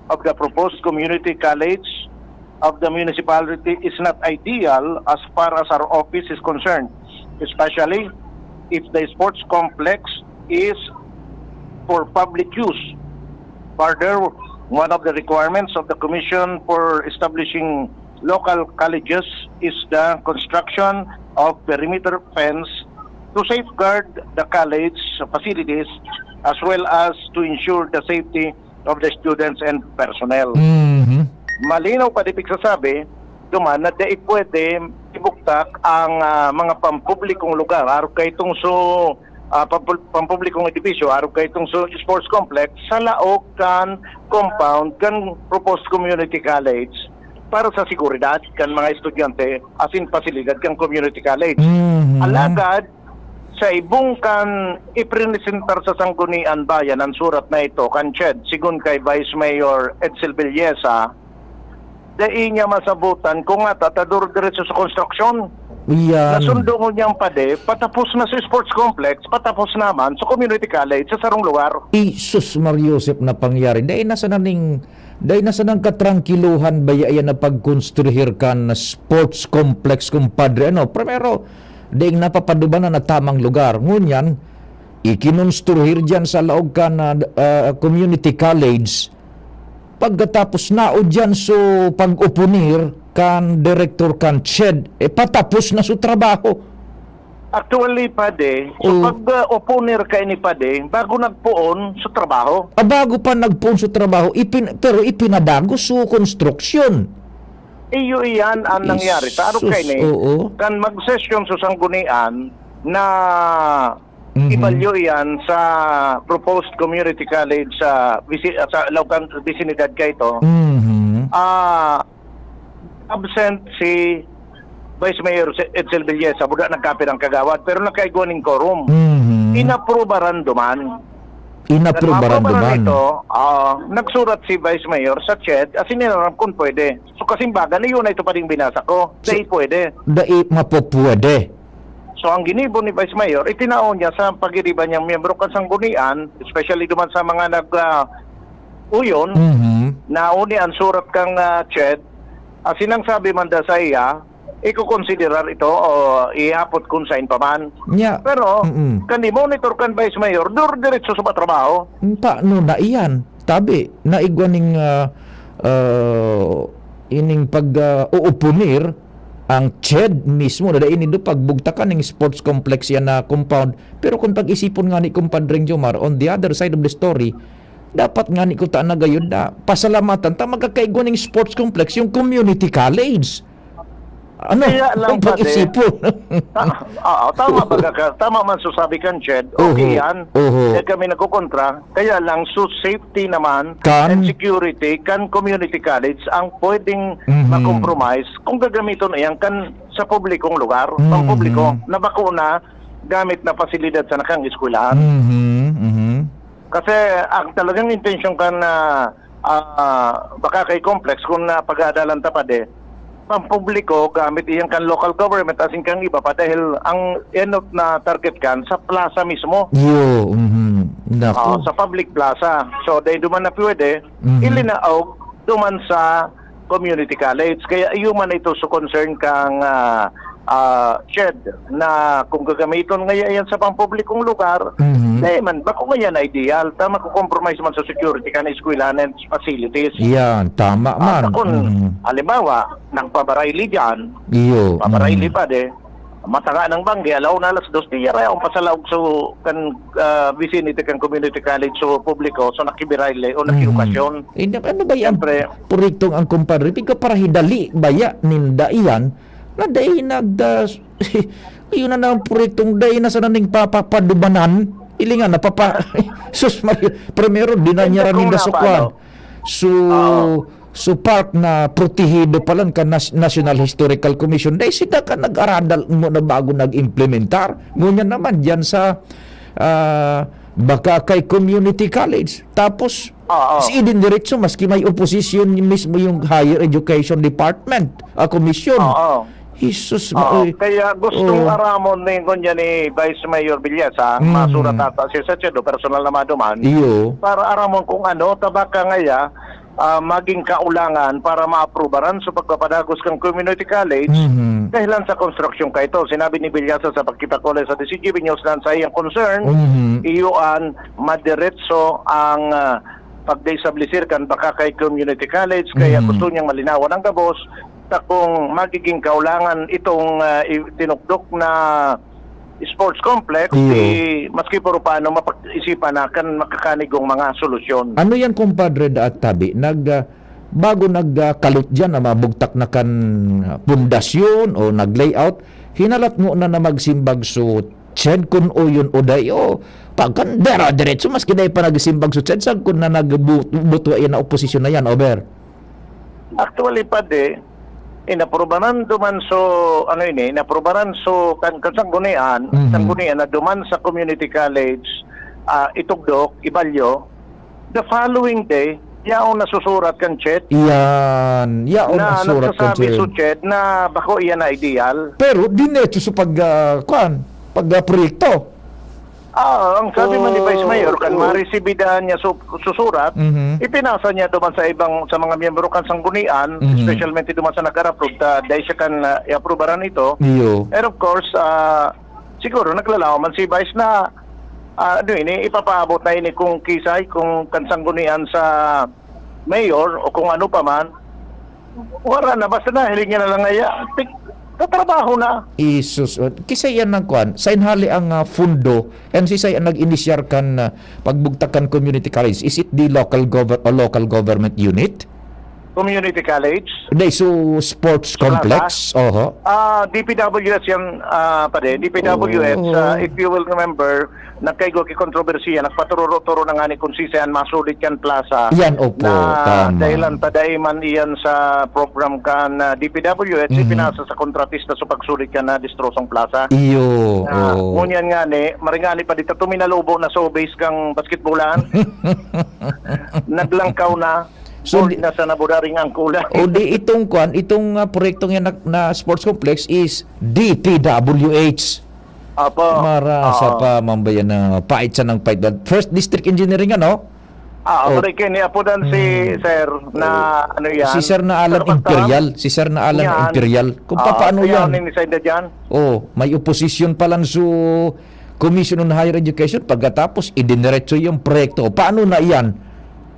of the proposed community college of the municipality is not ideal as far as our office is concerned, especially if the sports complex is for public use. Further, one of the requirements of the Commission for establishing local colleges is the construction of perimeter fence to safeguard the college facilities as well as to ensure the safety of the students and personnel." Mhm. Malinaw pa di pigsasabi, duman na dai pwede ibugtak ang, ah, mga pampublikong lugar, arog kaitong so, ah, pampul-, pampublikong edifisyo, arog kaitong so sports complex, sa laog kan compound kan proposed community college para sa seguridad kan mga estudyante asin pasilidad kan community college. Mhm. Alagad, sa ibong kan ipresentar sa Sanggunian Bayan ang surat na ito kan CHED, sigon kay Vice Mayor Edsel Villesa, dai niya masabutan kung ata ta duro diretso sa konstruksyon. Iyan. Nasundo ngunyan, padi, patapos na sa sports complex, patapos naman sa community college, sa sarong lugar. Isus Mar Joseph na pangyari. Dai na sana ning, dai na sana katrangkiluhan baya iyan na pagkonstruhir kan sports complex, kumpadre. Ano, primero, dai napapadubanan na tamang lugar. Ngunyan, ikinonstruhir diyan sa laog kan, ah, ah, community college. Pagkatapos na, o diyan so pag-upunir kan direktor kan CHED, eh, patapos na so trabaho. Actually, padi, so Oh. pag uh, upunir ka ini, padi, bago nagpoon sa trabaho. Ah, bago pa nagpoon sa trabaho, ipin, pero ipinadagos so konstruksyon. Iyo iyan ang nangyari. Sa araw Isus, kaini, oo. Kan mag-session sa sanggunian na Mhm. ibalyo iyan sa proposed community college sa, bisi, sa Laucan, Vicinidad kaito. Mhm. Ah, absent si Vice Mayor si Edsel Villesa, buda nagkapirang kagawad, pero nakaigwa ning quorum. Mhm. Inaprubaran duman. Inaprubaran Kan maaprubaran duman. Ito, ah, nagsurat si Vice Mayor sa CHED, asin inaram kung pwede. So, kasimbagan, iyon na ito pa rin binasa ko. Dai pwede. Dai mapupwede. So, ang ginibo ni Vice Mayor, itinao niya sa pagiriba niyang miyembro kan sanggunian, especially duman sa mga nag, ah, uyon, Mhm. na uni ang surat kang ah, CHED, asin ang sabi man da sa iya, ikokonsiderar ito o ihapot kung sain pa man. Nya, Pero, mm-mm. Kan i-monitor kan Vice Mayor, dur diretso sa patrabaho. Paano na iyan? Tabi, naigwa ning, ah, ah, ining pag, ah, uupunir ang CHED mismo, na dai nindo pagbugtakan ning sports complex yan na compound. Pero kung pag-isipon nga ni Compadre Jomar, on the other side of the story, dapat nga ni kuta na gayud na pasalamatan ta magkakaigwa ning sports complex, yung community college. Ano? Kaya lang, Kung pag-isipon. Ta- ah, tama ba ka? Tama man so sabi kan CHED. Okay Oho. Yan. Oho. Kaya kami nagkukontra. Kaya lang, so safety naman Kan? and security kan community college ang pwedeng Mhm. ma-compromise kung gagamiton iyan kan sa publikong lugar, Mhm. pang publiko, na bako na gamit na pasilidad sa nakang eskwelahan. Mhm, mhm. Kasi ang talagang intensyon kan ah, ah, baka kay complex kung napag-aadalan ta pa de, pampubliko gamit iyan kan local government asin kan iba pa dahil ang enot na target kan sa plaza mismo. Yo, mhm. Naku. Ah, sa public plaza. So, dahil duman na pwede, Mhm. ilinaog duman sa community college. Kaya iyo man ito sa concern kang ah, ah, CHED na kung gagamiton nga yan sa pampublikong lugar, Mhm. dahil man, bako nga yan ideal. Tama ko compromise man sa security kan eskwelahan and facilities. Yan, tama man. At kung, Mhm. halimbawa, nagpabarayli dyan, Iyo. pabarayli Mhm. pa de, matanga ng banggi, alaw na alas dos, di yaray akong pasalaog so kan ah, vicinity kan community college so publiko, so nakibarayli o nakiokasyon. Hindi, ano ba yan? Siyempre. Proyektong ang kumpadre, piga para hidali baya ninda iyan, na dai nag, ah, yun na ang proyektong dai na sana ning papapadubanan. Ili nga, napapa-, sus Maria, primero, dinanyaran Hindi ko ninda sa nabalo. kwan. So, Oo. so park na protehido pa lang kan Nas-, National Historical Commission. Dai sila ka nag-aradal mo na bago nag-implementar. Ngunyan naman, dyan sa, ah, baka kay community college. Tapos, Oo. si idin diretso, maski may opposition mismo yung higher education department, ah, commission. Oo. Jesus, Oo, ma-, eh, kaya gustong oo. aramon ni, kunya ni Vice Mayor Villasa, Mm. masurat ata siya sa CHED, personal na maduman, Iyo. para aramon kung ano, tabaka ngaya, ah, maging kaulangan para maaprubaran sa pagpapadagos kan community college, Mhm. dahilan sa konstruksyon ka ito. Sinabi ni Villasa sa pagkita ko sa D C G B News na sa iyang concern, Mhm. iyo an madiretso ang ah, pagde-establisir kan Bacacay Community College, kaya Mhm. gusto niyang malinawan ang gabos ta kung magiging kaulangan itong ah, i-, tinukdok na sports complex, Iyo. eh, maski puro paano mapag-isipan na kan makakanigong mga solusyon. Ano yan, kumpadre, daat tabi? Nag, ah, bago nagkalot dyan na mabugtak na kan, ah, pundasyon o nag-layout, hinalat mo na na magsimbag so CHED kun o yun o day, o pagkan dera diretso, maski dai pa nagsimbag so CHED, sag kun na nagbuto yan na oposisyon na yan, over. Actually, padi, inaprubaran duman so, ano ini, inaprubaran so kan, kan sanggunian, Mhm. sanggunian na duman sa community college, ah, itugdok, ibalyo, the following day, Yaon na susurat kan chet. Iyan, yaon na surat kan chet. Na nagsasabi su chet na bako iyan na ideal. Pero dinecho sa pag, ah, kuan, pag, ah, proyekto. Ah, ang sabi man ni Vice Mayor, kan maresibidahan niya su-, susurat, ipinasa niya duman sa ibang, sa mga miyembro kan sanggunian, especialmente duman sa nag-approve, ta dai siya kan, ah, i-aprobaran ito. Iyo. And of course, ah, siguro naglalaom man si Vice na, ah, ano ini, ipapaabot na ini kung kisay, kung kan sanggunian sa mayor o kung ano pa man, wala na, basta nahiling niya na lang, ay, ah, tik-, tatrabaho na. Isus, oh, kisay yan ng kwan, sa inhali ang, ah, fundo, and sisay ang nag-inisyar kan, ah, pagbugtak kan community college? Is it the local gover-, o local government unit? Community college? Hindi, so sports complex? Oho. Ah, D P W S yan, ah, pare. D P W S, ah, if you will remember, nagkaigwa ki kontrobersiya, nagpatururo-turo na nga ni kung sisay an masulit kan plaza Yan, opo, na tama. Dahilan ta dai man iyan sa program kan, ah, D P W S, ipinasa sa kontratista sa pagsulit kan, ah, destrosong plaza. Iyo, Na, oo. Ngunyan nga ni, maring nga ni pa dito, tuminalubo na sa base kang basketballan. Naglangkaw na, So, bored di na sa nabudaring angkulan. O di itong kwan, itong, ah, proyektong yan na, na sports complex is D P W H. Apo. Marasa Oo. pa, mambayan na pait siya ng pait. First District Engineering, ano? Ah, Oh. Pare, kini apo dan si Mm. Sir na, Oh. ano yan? Si Sir na Alan Sir Basta? Imperial. Si Sir na Alan Yan. Imperial. Kung Ah, paano kaya yan? Ni Sir Dajan? Oh, may opposition pa lang su Commission on Higher Education. Pagkatapos, idiniretso yung proyekto. Paano na yan?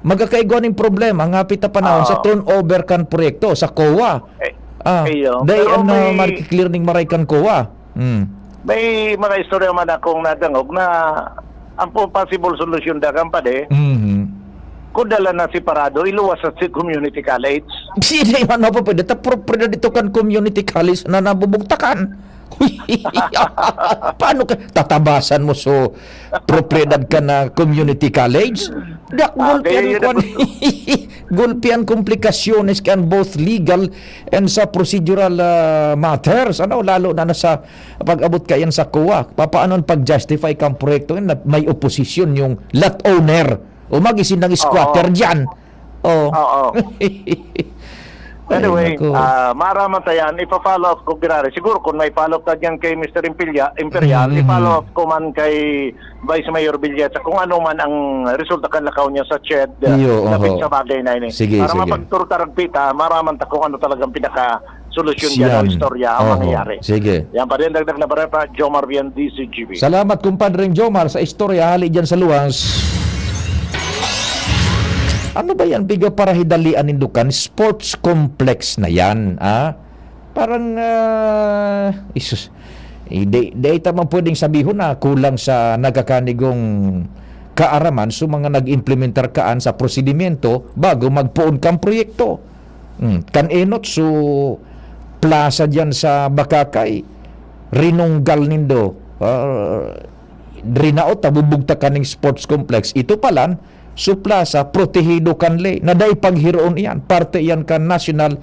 Magkakaigwa ning problema, ang hapit na panahon sa Oo. turnover kan proyekto, sa COA. Eh, Ah, iyo. Dahil Pero ano, may marikiklear ning maray kan COA. Hmm. May mga istorya man akong nadangog na ang po-, possible solusyon dagang padi, Mhm. kung dala na separado, iluwas sa si-, community college. Sino yung ano pa pwede? Ta propiedad ito kan community college na nabubugtakan. Paano ka tatabasan mo so propiedad ka na community college? Dak Ah, gulpi kaya ang yun kwan. ang Gulpi ang komplikasyones kan both legal and sa procedural, ah, matters. Ano, lalo na, na sa pag-abot kayan sa COA. Papaano ang pag-justify kang proyekto na may oposisyon yung lot owner? O magisin ng squatter Oo. dyan. Oh. Oo. Ay, Anyway, naku. ah, maaraman ta yan. Ipa-follow up ko, Girare. Siguro kung may follow up ka dyan kay Mister Imperia-, Imperial, Mm. i-follow up ko man kay Vice Mayor Villeta kung ano man ang resulta kan lakaw niya sa ched, ah, Iyo, lapit oho. sa bagay na ini. Sige, Para sige. mapagturo ta ragpita, maaraman ta kung ano talagang pinaka-solusyon dyan o Siyan. istorya ang Oho. mangyayari. Sige. Yan pa rin, dagdag na bareta, Jomar Vian, D C G B. Salamat, kumpadreng Jomar, sa istorya hali dyan sa luwas. Ano ba yan, piga para hidalian nindo kan sports complex na yan, ah? Parang, ah, isus, eh, di, di ta man pwedeng sabihon na kulang sa nagkakanigong kaaraman sa mga nag-implementar kaan sa prosedimento bago magpoon kan proyekto. Hmm, kan enot so plaza diyan sa Bacacay, rinunggal nindo, ah, rinaot, nabubugtak kaning sports complex. Ito palan, so plaza, protehido kan ley, na dai paghiroon iyan. Parte iyan kan National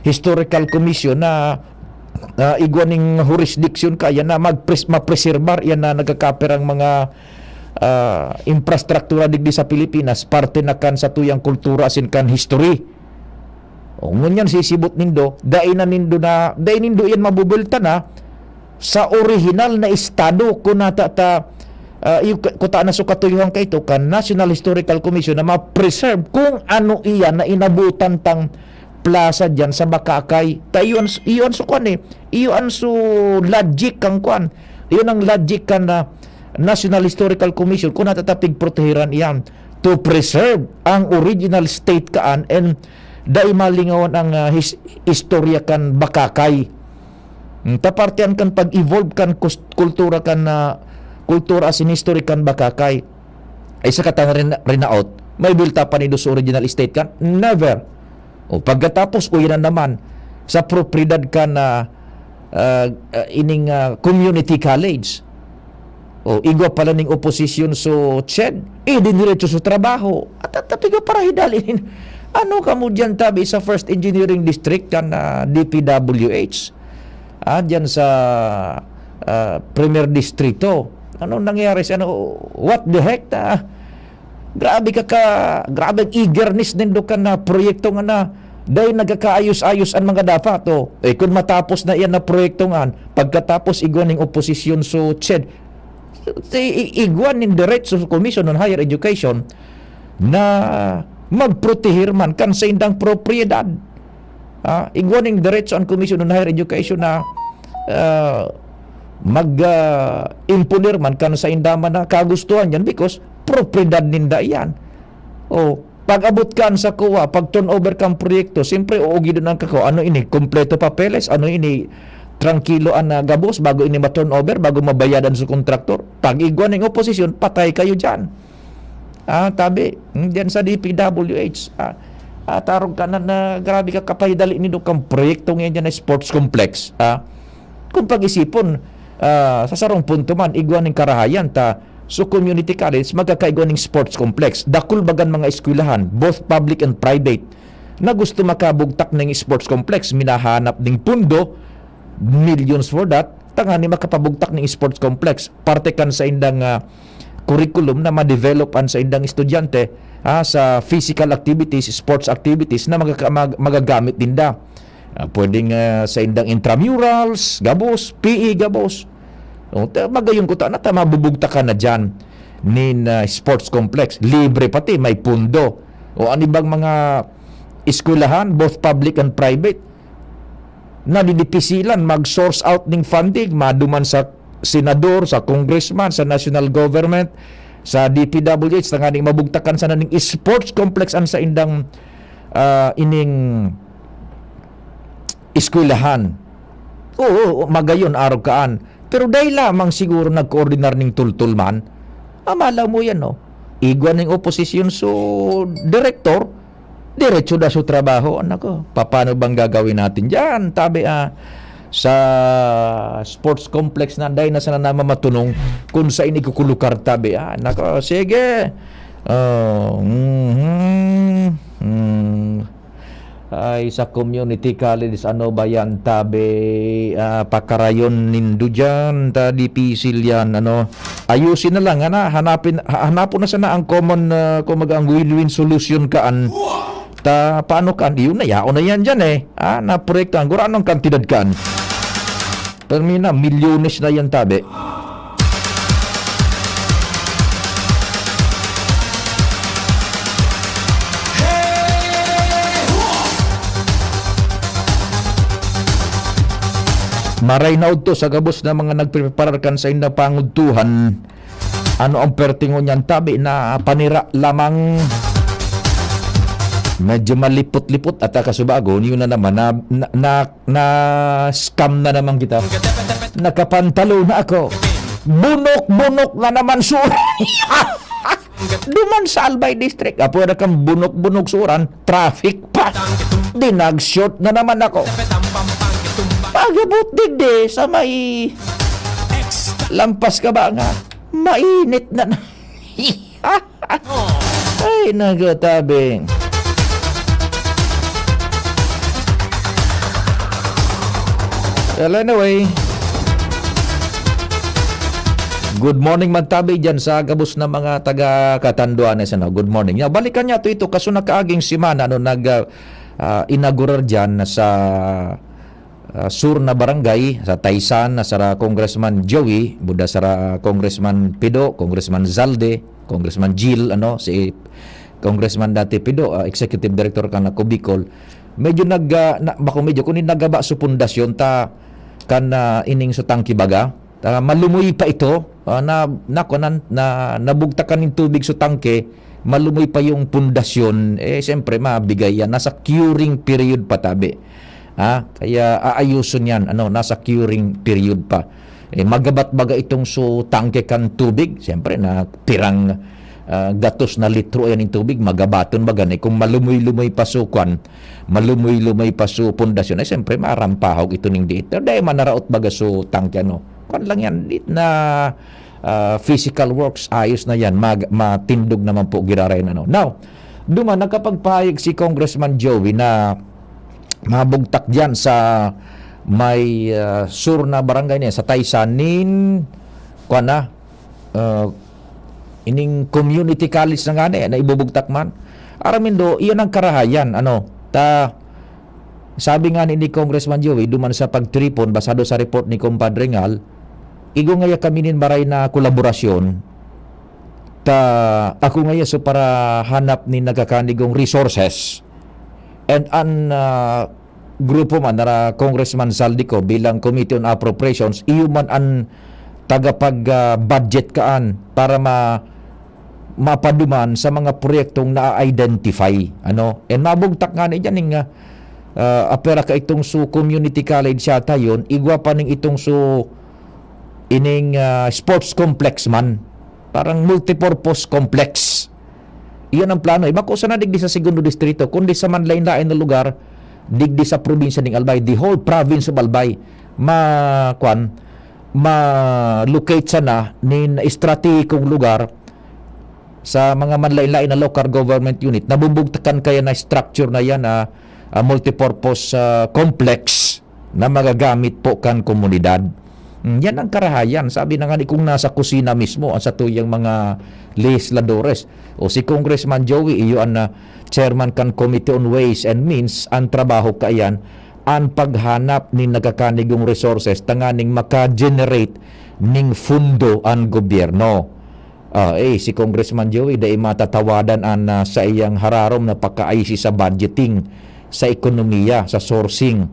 Historical Commission na, ah, igwa ning jurisdiction kaya na magpres-, mapreserbar iyan na nagkakaperang mga, ah, infrastruktura digdi sa Pilipinas, parte na kan satuyang kultura asin kan history. O, ngunyan sisibot nindo, dai na nindo na, dai nindo iyan mabubulta na sa orihinal na estado kun nata ta, ah, iyo ka, kuta na so katuyohan kaito kan National Historical Commission na ma-preserve kung ano iyan na inabutan tang plaza diyan sa Bacacay. Ta iyon, iyon so kwan eh. Iyon so logic kang kwan. Iyon ang logic kan, ah, National Historical Commission kun nata ta pigprotehiran iyan to preserve ang original state kaan and dai malingawan ang, ah, his-, istorya kan Bacacay. Hmm, ta parte yan kan pag-evolve kan kus-, kultura kan, ah, kultura asin history kan Bacacay. Ay, sa katan rin, rinaot, may bulta pa nindo sa original estate kan? Never. O, pagkatapos, uya na naman sa propiedad kan, ah, ah, ah, ining, ah, community college. O, igwa pala ning oposisyon so ched, eh, diniretso sa trabaho. At, at, at igwa para hidalin. Ano kamo diyan tabi sa First Engineering District kan, ah, D P W H? Ah, diyan sa, ah, Primer Distrito. Anong nangyari sa ano? What the heck? Ta-, Grabe ka, ka grabe ang eagerness nindo kan na proyekto nga na dai nagkakaayos-ayos an mga dapat, oh. Eh, kun matapos na iyan na proyekto ngan, pagkatapos igwa ning oposisyon, so, ched, i-, i-, igwa nin diretso sa Commission on Higher Education na magproteher man kan saindang propiedad. Ah, igwa ning diretso an Commission on Higher Education na, ah, mag, ah, imponer man kan sainda man na kagustuhan yan because propiedad ninda iyan. O, pag-abot kan sa kuwa, pag-turnover kan proyekto, siyempre, uugidon ang kako, ano ini, kompleto papeles, ano ini, trangkilo an, ah, gabos bago ini ma-turnover, bago mabayadan sa kontraktor. Pag igwa ning oposisyon, patay kayo diyan. Ah, tabi, hmm, diyan sa D P W H, ah, ah, tarog ka na, na grabe ka kapahidali nindo kang proyekto ngayon diyan na sports complex, ah. Kung pag-isipon, ah, sa sarong punto man, igwa ning karahayan ta, so community college, magkakaigwa ning sports complex. Dakul bagan mga eskwelahan, both public and private, na gusto makabugtak ning sports complex, minahanap ning pundo, millions for that, tangani makapabugtak ning sports complex. Parte kan saindang, ah, curriculum na ma-develop an saindang estudyante, ah, sa physical activities, sports activities na magaka-, mag-, magagamit ninda. Ah, pwedeng, ah, saindang intramurals, gabos, P E, gabos. O, ta-, magayon ko ta, na ta mabubugtakan na diyan nin, ah, sports complex. Libre pati, may pundo. O, an ibang mga eskwelahan, both public and private, nadidipisilan mag-source out ning funding, maduman sa senador, sa congressman, sa national government, sa D P W H, tanganing mabugtakan sana ning sports complex an saindang, ah, ining eskwelahan. Oo, magayon, arog kaan. Pero dai lamang siguro nagkoordinar ning tultol man. Ah, malaw mo yan, no? Igwa ning oposisyon so direktor, diretso na so trabaho. Nako, paano bang gagawin natin diyan? Tabi, ah, sa sports complex na, dai na sana naman matunong kung saan ikukulukar, tabi, ah. Nako, sige. Oh, mhm. Hmm. Ay, sa community college, ano ba yan, tabi? Ah, pakarayon nindo diyan, ta dipisil yan, ano? Ayusin na lang, ana, hanapin, ha-, hanapon na sana ang common, ah, kumbaga, ang win-win solution kaan. Ta, paano kaan? Yun na, yaon na yan diyan, eh. Ah, na proyekto, ang gurano ang kantidad kaan. Pero may na, milyones na yan, tabi. Maray na udto sa gabos na mga nagpreparar kan saindang pangudtuhan. Ano ang pertingon niyan, tabi, na panira lamang? Medyo malipot-lipot at kasubago, yun na naman, na, na, na, na-scam na naman kita. Nakapantalo na ako. Bunok-bunok na naman, sure. Duman sa Albay District, apo na kang bunok-bunok suran, traffic pa. Di nag-short na naman ako. Pag-abot digdi sa may lampas ka ba nga, mainit na na. Ay, nagatabi. Well, anyway. Good morning, magtabi dyan sa gabos na mga taga Catanduanes, ano? Good morning. Ya, balikan niya to ito, kaso nakaaging semana, ano, nag, ah, ah, inaugurar dyan sa, ah, sur na barangay, sa Taysan, na sara Congressman Joey, buda sara Congressman Pido, Congressman Zalde, Congressman Jill, ano, si Congressman dati Pido, ah, Executive Director kan Ako Bicol. Medyo nag, ah, na, bako medyo kunin nagaba sa pundasyon ta kan, ah, ining sa tangke baga. Ah, malumoy pa ito, ah, na, na, kuwan, na, nabugtakan ng tubig sa tangke, malumoy pa yung pundasyon, eh, siyempre, mabigay yan. Nasa curing period pa tabi. Ah, kaya aayuson yan, ano, nasa curing period pa. Eh, magabat baga itong so tangke kan tubig, siyempre, na pirang, ah, gatos na litro yan yung tubig, magabaton baga na. Eh, kung malumoy-lumoy pa so, kwan, malumoy-lumoy pa so pundasyon, eh, siyempre, marampahog ito ning diit. Pero dahil manaraot baga so tangke, ano, kwan lang yan, diit na, ah, physical works, ayos na yan, mag-, matindog naman po, giraray na, no? Now, duman, nakapagpahayag si Congressman Joey na mabugtak diyan sa may, ah, sur na barangay niya, sa Taysanin, kwan na, ah, ining community college na ngani na ibubugtak man. Aram nindo, iyan ang karahayan, ano. Ta, sabi nga ni Congressman Joey, duman sa pagtiripon, basado sa report ni Compadre Ngal, igwa ngaya kami nin maray na kolaborasyon, ta ako ngaya so parahanap nin nagkakanigong resources, and an, ah, grupo man na Congressman Zaldy Co bilang Committee on Appropriations, iyo man an tagapag, ah, budget kaan para ma-, mapaduman sa mga proyektong na-identify, ano? And mabugtak ngani diyan ning, ah, ah, apera ka itong su community college yata yun, igwa pa ning itong su ining, ah, sports complex man. Parang multipurpose complex. Iyan ang plano, eh. Bako sana digdi sa Segundo Distrito, kundi sa manlain-lain na lugar, digdi sa probinsya ning Albay, the whole province of Albay, ma-, kwan, ma-locate sana nin estratehikong lugar sa mga manlain-lain na local government unit. Nabubugtakan kaya na structure na yan, ah, ah, multipurpose, ah, complex na magagamit po kan komunidad. Mm, yan ang karahayan. Sabi na nga ni, kung nasa kusina mismo ang satuyang mga legisladores. O si Congressman Joey, iyo an, ah, chairman kan Committee on Ways and Means, ang trabaho kaiyan, an paghanap nin nagkakanigong resources tanganing maka-generate ning fundo an gobyerno. Ah, eh, si Congressman Joey, dai matatawadan an, ah, saiyang hararom na pakaisi sa budgeting, sa ekonomiya, sa sourcing.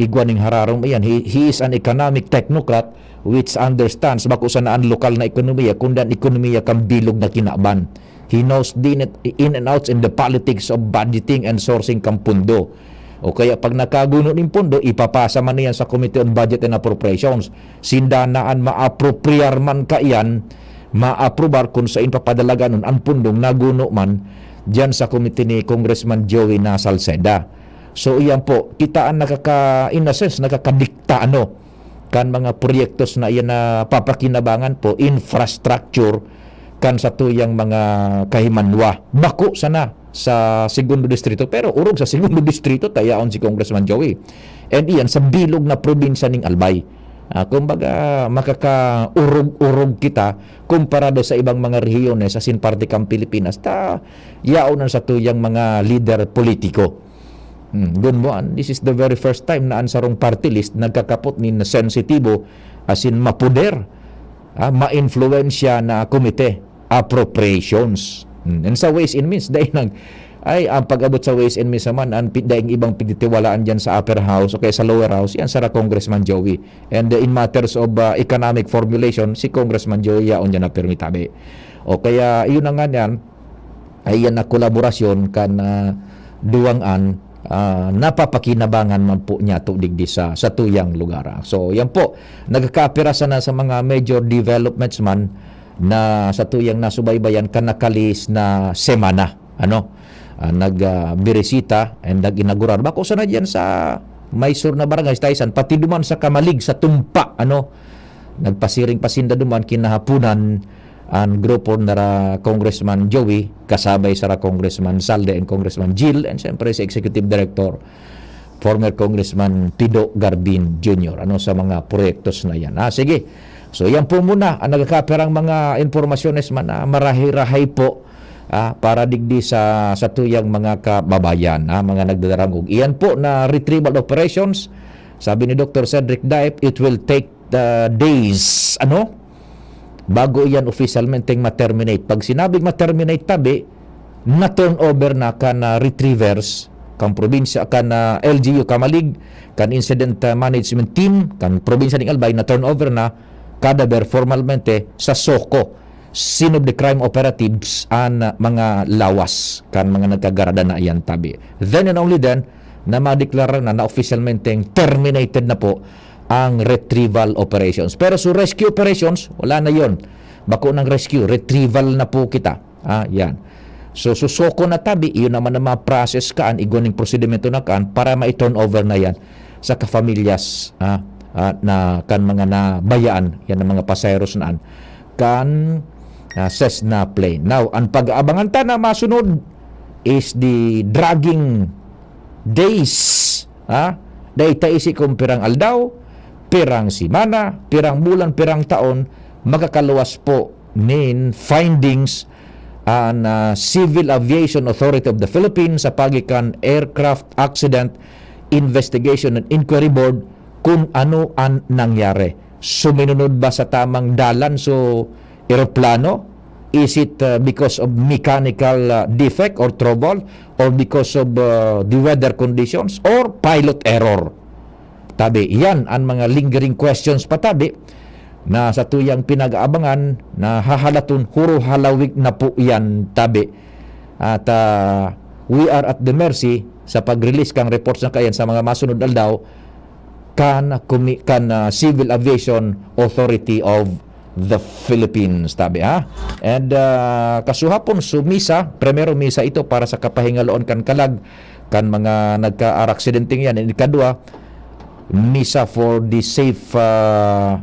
Igwa ning hararom iyan. He, he is an economic technocrat which understands bako sana an lokal na ekonomiya, kundi an ekonomiya kan bilog na kinaban. He knows the in, in and outs in the politics of budgeting and sourcing kan pundo. O kaya pag nakaguno nin pundo, ipapasa man iyan sa Committee on Budget and Appropriations. Sinda na an maapropriar man kaiyan, maaprobar kung sain papadalaganon an pundong naguno man diyan sa komite ni Congressman Joey na Salceda. So, iyan po, kita ang nakaka-, in a sense, nakakadikta, ano, kan mga proyektos na iyan na papakinabangan po, infrastructure, kan satuyang mga kahimanwa. Bako sana sa Segundo Distrito, pero orog sa Segundo Distrito, ta yaon si Congressman Joey. And iyan sa bilog na probinsya ning Albay. Ah, kumbaga, makakaurog-urog kita komparado sa ibang mga rehiyones asin parte kan Pilipinas, ta yaon an satuyang mga lider politiko. Hmm, gun mo an, this is the very first time na an sarong party list nagkakapot nin sensitibo asin mapoder, ah, maimpluwensya na komite, appropriations. Hmm, and sa Ways and Means, dai nag-, ay, ang pag-abot sa Ways and Means naman, ang pi-, daing ibang pinagtitiwalaan dyan sa upper house o kaya sa lower house, yan sara Congressman Joey. And, uh, in matters of, uh, economic formulation, si Congressman Joey yaon dyan na pirmi tabi. O kaya, yun na nga yan, ay yan na kolaborasyon kan, ah, duwang an, ah, napapakinabangan man po niya to digdi sa, sa tuyang lugar, ah. So, yan po, nagkakapira sana sa mga major developments man na sa tuyang nasubaybayan kan nakalihis na semana, ano, ah, nag, ah, birisita and nag-inaugurar. Bako sana diyan sa Mysore na barangay, sa Taysan, pati duman sa Camalig, sa Tumpa, ano, nagpasiring pa sinda duman kinahaponan an grupo nara Congressman Joey, kasabay sara Congressman Salde and Congressman Jill, and siyempre si Executive Director, former Congressman Pido Garbin Junior, ano, sa mga proyektos na yan. Ah, sige. So, yan po muna ang nagkakapirang mga impormasyones man, ah, marahay-rahay po, ah, para digdi sa, sa tuyang mga kababayan, ah, mga nagdadarangog. Iyan po na retrieval operations, sabi ni Doctor Cedric Daip, it will take, ah, days, ano? Bago iyan opisyalmenteng ma-terminate. Pag sinabing ma-terminate tabi, na-turnover na kan, ah, retrievers, kan probinsya, kan, ah, L G U Camalig, kan Incident, ah, Management Team, kan probinsya ning Albay, na-turnover na kada ber formalmente sa SOCO, Scene of the Crime Operatives, an, ah, mga lawas kan mga nagkagarada na iyan tabi. Then and only then, na madeklara na na opisyalmenteng terminated na po ang retrieval operations. Pero sa rescue operations, wala na yon. Bako nang rescue, retrieval na po kita. Ah, yan. So, susoko na tabi, iyon naman ang mga process kaan, igwa ning prosedimento na kaan para ma-turn over na yan sa kafamilyas, ah, ah, na kan mga nabayaan, yan ang mga pasaheros naan kan, ah, Cessna plane. Now, ang pag-aabangan ta na masunod is the dragging days, ha? Dai ta isi kung pirang aldaw, pirang semana, pirang bulan, pirang taon, makakaluwas po nin findings an, ah, Civil Aviation Authority of the Philippines sa paagi kan Aircraft Accident Investigation and Inquiry Board kung ano an nangyari. Suminunod ba sa tamang dalan so eroplano? Is it, ah, because of mechanical, ah, defect or trouble, or because of, ah, the weather conditions, or pilot error? Tabi, yan an mga lingering questions pa tabi na satuyang pinag-aabangan, na hahalaton huro halawig na po yan tabi. At, ah, we are at the mercy sa pag-release kang reports na kayan sa mga masunod aldaw kan kumi-, kan, ah, Civil Aviation Authority of the Philippines tabi, ha? And, ah, kasuhapon, so misa, primero misa ito para sa kapahingaloon kan kalag kan mga nagkaaraksidenteng yan. And ikadwa, misa for the safe, ah,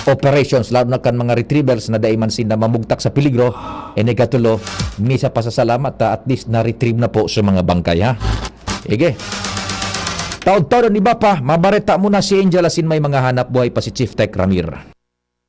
operations, lalo na kan mga retrievers na dai man sinda mamugtak sa peligro. And ikatulo, misa pasasalamat ta at least na-retrieve na po sa mga bangkay, ha? Sige. Taod-taod an iba pa, mabareta mo na si Angel asin may mga hanap buhay pa si Chief Tech Ramir.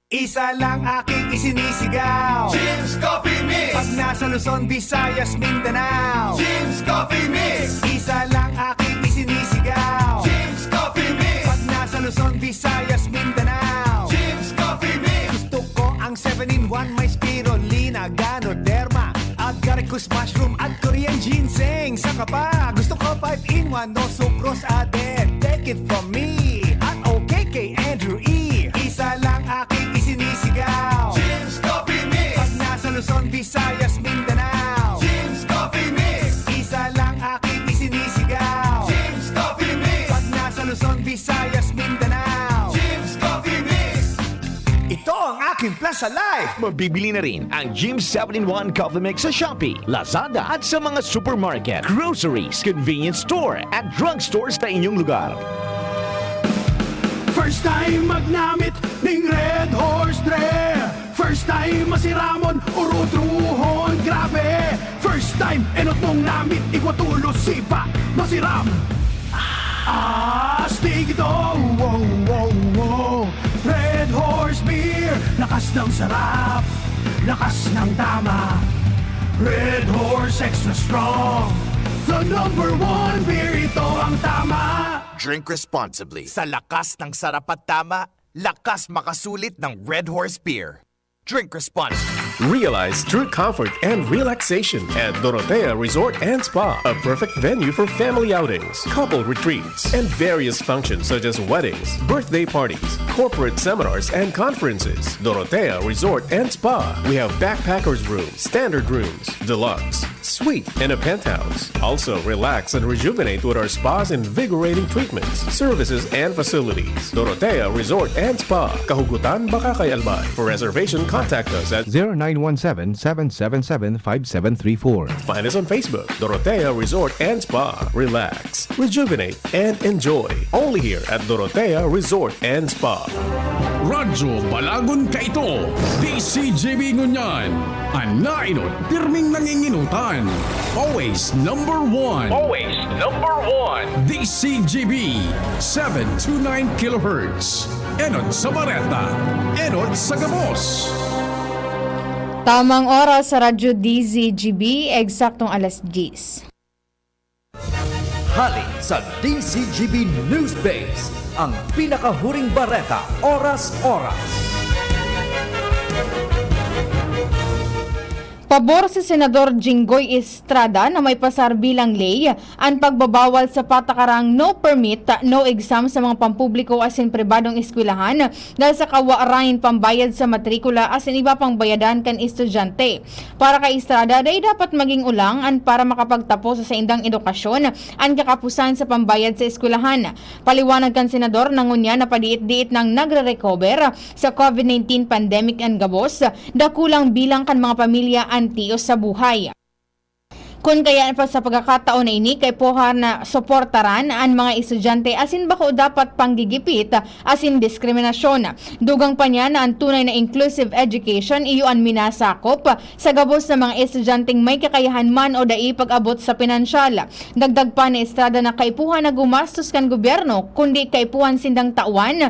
Isa lang aking isinisigaw. Jim's Coffee Mix. Pag nasa Luzon, Visayas, Mindanao. Jim's Coffee Mix. Isa lang aking isinisigaw. Jim's Coffee Mix. Pag nasa Luzon, Visayas, Mindanao. Jim's Coffee Mix. Gusto ko ang seven-in-one, may spirulina, ganoderma, agaricus mushroom at Korean ginseng. Saka pa, gusto ko five-in-one, no sucrose added. Take it from me at okay kay Andrew E. Isa lang aking isinisigaw. Jim's Coffee Mix. Pag nasa Luzon, Visayas, Mindanao. Jim's Coffee Mix. Isa lang aking isinisigaw. Jim's Coffee Mix. Pag nasa Luzon, Visayas, Mindanao. Jim's Coffee Mix. Ito ang aking plan sa life. Mabibili na rin ang Jim seven-in-one Coffee Mix sa Shopee, Lazada at sa mga supermarket, groceries, convenience store at drugstores sa inyong lugar. First time magnamit ning Red Horse Dre. First time masiramon, urutrohon, grabe. First time, enot mong namit, igwa tulos, sipa, masiram. Astig ito, wow, wow, wow. Red Horse Beer, lakas ng sarap, lakas ng tama. Red Horse Extra Strong, the number one beer, ito ang tama. Drink responsibly. Sa lakas ng sarap at tama, lakas makasulit ng Red Horse Beer. Drink responsibly. Realize true comfort and relaxation at Dorotea Resort and Spa, a perfect venue for family outings, couple retreats, and various functions such as weddings, birthday parties, corporate seminars, and conferences. Dorotea Resort and Spa. We have backpackers room, standard rooms, deluxe, suite, and a penthouse. Also, relax and rejuvenate with our spa's invigorating treatments, services, and facilities. Dorotea Resort and Spa, Kahugutan, Bacacay, Albay. For reservation, contact us at zero nine one seven, seven seven seven, five seven three four. Find us on Facebook, Dorotea Resort and Spa. Relax, rejuvenate, and enjoy. Only here at Dorotea Resort and Spa. Radyo Balagon Kaito, D C G B Ngunyan. An nainot, pirming nanginginutan. Always number one. Always number one. D C G B, seven two nine kilohertz. Enot sa bareta, enot sa gabos. Tamang oras sa Radyo D Z G B, eksaktong alas diyes. Hali sa D Z G B News Base, ang pinakahuring bareta, oras-oras. Pabor si Senador Jinggoy Estrada na maipasar bilang ley an pagbabawal sa patakarang no permit, no exam sa mga pampubliko asin pribadong eskwelahan dahil sa kawa raing pambayad sa matrikula asin iba pang bayadan kan estudyante. Para kay Estrada, dai dapat magin olang an para makapagtapos sa saindang edukasyon an kakapusan sa pambayad sa eskwelahan. Paliwanag kan senador na ngunyan na padiit-diit nang nagre-recover sa COVID nineteen pandemic an gabos, dakulang bilang kan mga pamilya an tios sa buhay. Kun kaya pa sa pagkakataon na ini, kaipuhan na suportaran an mga estudyante asin bako dapat panggigipit asin diskriminasyon. Dugang pa niya na an tunay na inclusive education iyo an minasakop sa gabos na mga estudyanteng may kakayahan man o dai pag-abot sa pinansyal. Dagdag pa ni Estrada na kaipuhan na gumastos kan gobyerno, kundi kaipuhan sindang tawan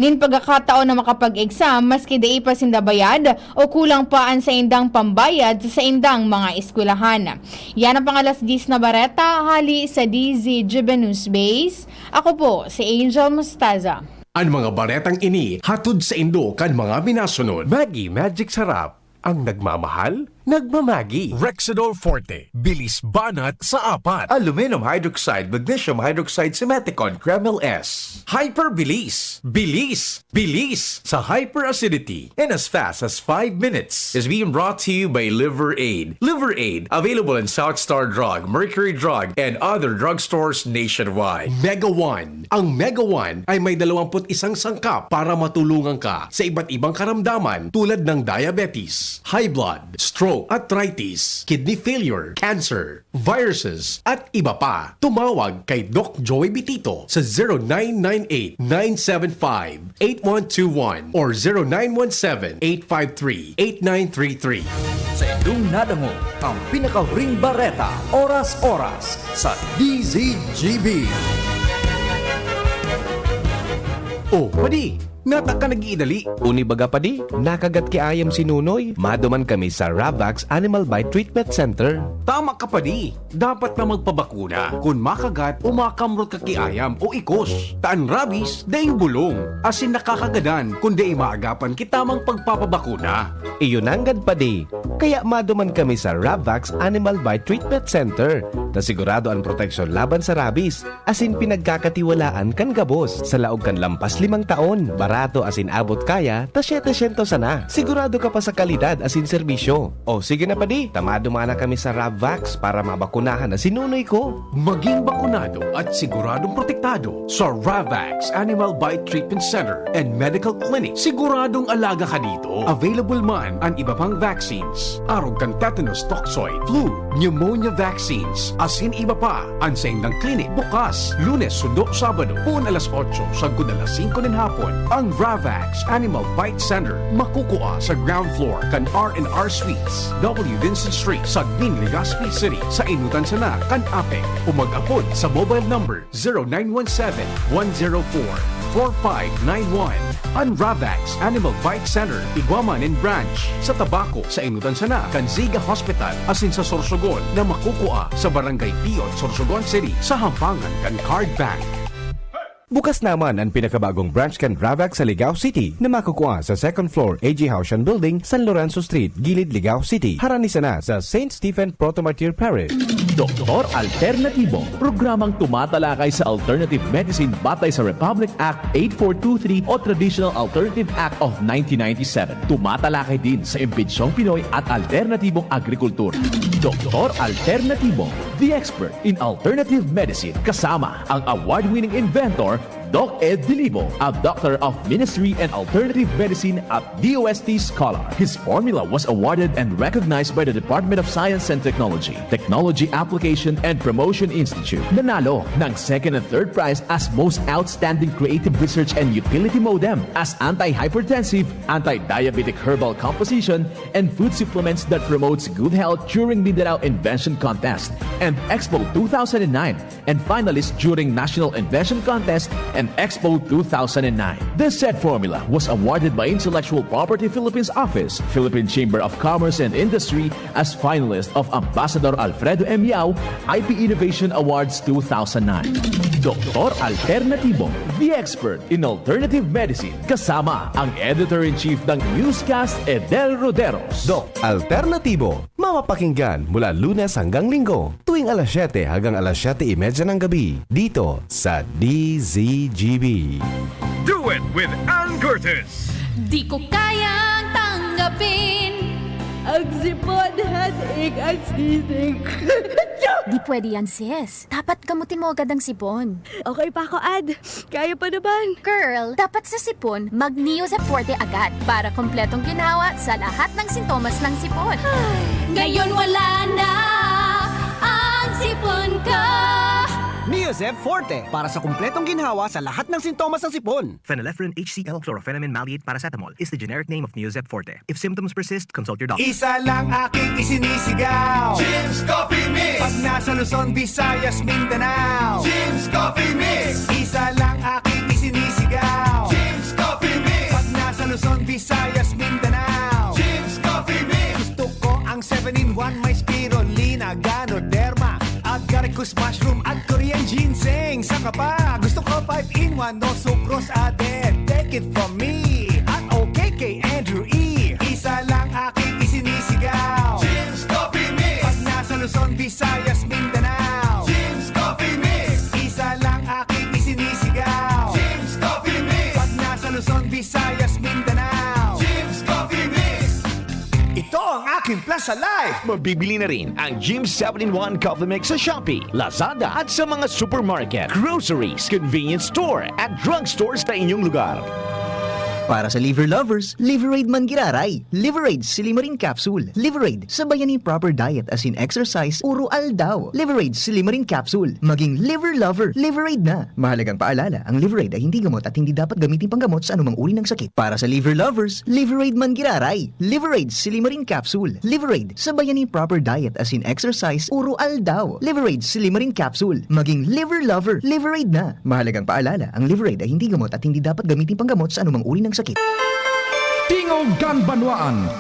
nin pagkakataon na makapag-exam maski dai pa sinda bayad o kulang pa an saindang pambayad sa saindang mga eskwelahan. Yan ang pang-alas diyes na bareta, hali sa D Z G B News Base. Ako po si Angel Mostaza. An mga baretang ini hatod saindo kan mga minasunod. Maggi Magic Sarap, ang nagmamahal, nagmamagi. Rexidol Forte, bilis banat sa apat. Aluminum hydroxide, magnesium hydroxide, Simeticone, Kremil S. Hyper Bilis, bilis, bilis sa hyperacidity in as fast as five minutes. Is being brought to you by Liver Aid. Liver Aid, available in South Star Drug, Mercury Drug, and other drugstores nationwide. Mega One. Ang Mega One ay may dalawampu't isang sangkap para matulungan ka sa iba't ibang karamdaman tulad ng diabetes, high blood, stroke, arthritis, kidney failure, cancer, viruses, at iba pa. Tumawag kay Doc Joey Bitito sa zero nine nine eight, nine seven five, eight one two one or zero nine one seven, eight five three, eight nine three three. Sa indong nadangog ang pinakahuring bareta, oras-oras, sa D Z G B. Oh, padi, nata ka nag-iidali. Uni baga, padi, nakagat ki ayam si Nunoy. Maduman kami sa Ravax Animal Bite Treatment Center. Tama ka, padi. Dapat na magpabakuna kun makagat o makamrot ka ki ayam o ikos. Ta an rabies, daing bulong, asin nakakagadan kun dai maagapan ki tamang pagpapabakuna. Iyo nanggad, padi. Kaya maduman kami sa Ravax Animal Bite Treatment Center, ta sigurado an proteksyon laban sa rabies, asin pinagkakatiwalaan kan gabos. Sa laog kan lampas limang taon, barato asin abot kaya ta setecientos sana. Sigurado ka pa sa kalidad asin serbisyo. O sige na, padi, ta maduman na kami sa Ravax para mabakunahan na si Nunoy ko. Maging bakunado at siguradong protektado sa Ravax Animal Bite Treatment Center and Medical Clinic. Siguradong alaga ka dito. Available man an iba pang vaccines, arog kan tetanus toxoid, flu, pneumonia vaccines, asin iba pa. An saindang clinic bukas Lunes sundo Sabado, poon alas otso sagkod alas singko nin hapon. Ang Ravax Animal Bite Center makukua sa ground floor kan R and R Suites, W Vincent Street, Sagmin, Legazpi City, sa enotan sana kan APEC, o mag-apod sa mobile number zero nine one seven, one zero four, four five nine one. An Ravax Animal Bite Center igwa man nin branch sa Tabaco, sa enotan sana kan Ziga Hospital, asin sa Sorsogon na makukua sa Barangay Pion, Sorsogon City, sa hampangan kan Card Bank. Bukas naman an pinakabagong branch kan Ravax sa Ligao City na makukua sa second floor A G Haushan Building, San Lorenzo Street, Gilid, Ligao City. Harani sana sa Saint Stephen Proto-Martyr Parish. Doktor Alternatibo, programang tumatalakay sa alternative medicine batay sa Republic Act eight four two three o Traditional Alternative Act of nineteen ninety-seven. Tumatalakay din sa impensyong Pinoy at alternatibong agrikultura. Doktor Alternatibo, the expert in alternative medicine, kasama ang award-winning inventor, Doc Ed Dilibo, a Doctor of Ministry and Alternative Medicine at D O S T scholar. His formula was awarded and recognized by the Department of Science and Technology, Technology Application and Promotion Institute. Nanalo ng second and third prize as Most Outstanding Creative Research and Utility Modem as anti-hypertensive, anti-diabetic herbal composition, and food supplements that promotes good health during Mindanao Invention Contest and Expo two thousand nine, and finalist during National Invention Contest and Expo two thousand nine. The said formula was awarded by Intellectual Property Philippines Office, Philippine Chamber of Commerce and Industry as finalist of Ambassador Alfredo M Yao I P Innovation Awards two thousand nine. Doktor Alternatibo, the expert in alternative medicine, kasama ang editor-in-chief ng Newscast, Edel Roderos. Doc Alternatibo, mapapakinggan mula Lunes hanggang Linggo, tuwing alas siyete hanggang alas siyete y media ng gabi, dito sa D Z G B. Do it with Ann Curtis. Di ko kayang tanggapin ang sipon, headache, at sneezing. Di pwede yan, sis. Dapat gamutin mo agad ang sipon. Okay pa ako, Ad. Kaya pa naman. Girl, dapat sa sipon, mag Neozep Forte agad para kompletong ginhawa sa lahat ng sintomas ng sipon. Ngayon wala na ang sipon ko. Neozep Forte, para sa kompletong ginhawa sa lahat ng sintomas ng sipon. Phenylephrine H C L, chlorphenamine maleate, paracetamol is the generic name of Neozep Forte. If symptoms persist, consult your doctor. Isa lang aking isinisigaw. Jim's Coffee Mix. Pag nasa Luzon, Visayas, Mindanao. Jim's Coffee Mix. Isa lang aking isinisigaw. Jim's Coffee Visayas, Mindanao. Jim's Coffee Mix. Gusto ko ang seven-in-one, may spirulina, ganoderma, agaricus mushroom at Korean ginseng. Saka pa, gusto ko five-in-one, no sucrose added. Take it from me at okay kay Andrew E. Isa lang aking isinisigaw. Jim's Coffee Mix. Pag nasa Luzon, Visayas, Mindanao. Jim's Coffee Mix. Isa lang aking isinisigaw. Jim's Coffee Mix. Pag nasa Luzon, Visayas, Mindanao. Jim's Coffee Mix. Ito ang aking Plaza Life. Mabibili na rin ang Jim's seven-in-one Coffee Mix sa Shopee, Lazada at sa mga supermarket, groceries, convenience store at drugstores sa inyong lugar. Para sa liver lovers, Liveraid man giraray. Liveraid Silimarin Capsule. Liveraid, sabayan ni proper diet as in exercise, uro aldaw. Liveraid Silimarin Capsule. Maging liver lover, Liveraid na. Mahalagang paalala, ang Liveraid ay hindi gamot at hindi dapat gamitin panggamot sa anumang uri ng sakit. Para sa liver lovers, Liveraid man giraray. Liveraid Silimarin Capsule. Liveraid, sabayan ni proper diet as in exercise, uro aldaw. Liveraid Silimarin Capsule. Maging liver lover, Liveraid na. Mahalagang paalala, ang Liveraid ay hindi gamot at hindi dapat gamitin panggamot sa anumang uri ng sakit. Tingog kan Banwaan,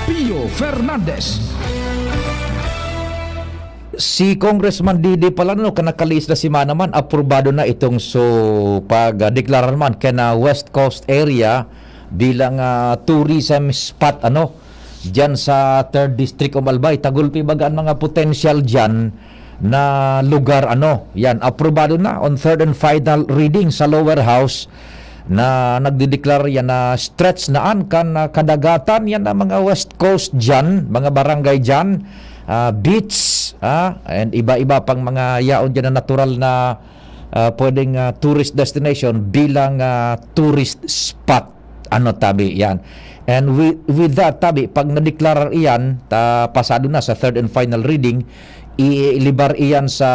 Pio Fernandez. Si Congressman Didi pala, no, kan nakalihis na semana man, aprobado na itong so pagdeklarar man kan, ah, West Coast area bilang, ah, tourism spot, ano, diyan sa third District of Albay. Tagulpi baga ang mga potential diyan na lugar, ano, yan, aprobado na on third and final reading sa lower house na nagdedeklara yan na stretch na an kan, ah, kadagatan, yan ang mga West Coast diyan, mga barangay diyan, ah, beach, ah, and iba-iba pang mga yaon diyan na natural na, ah, pwedeng, ah, tourist destination bilang, ah, tourist spot. Ano, tabi, yan. And with, with that, tabi, pag nadeklarar iyan, ta, pasado na sa third and final reading, ilibar iyan sa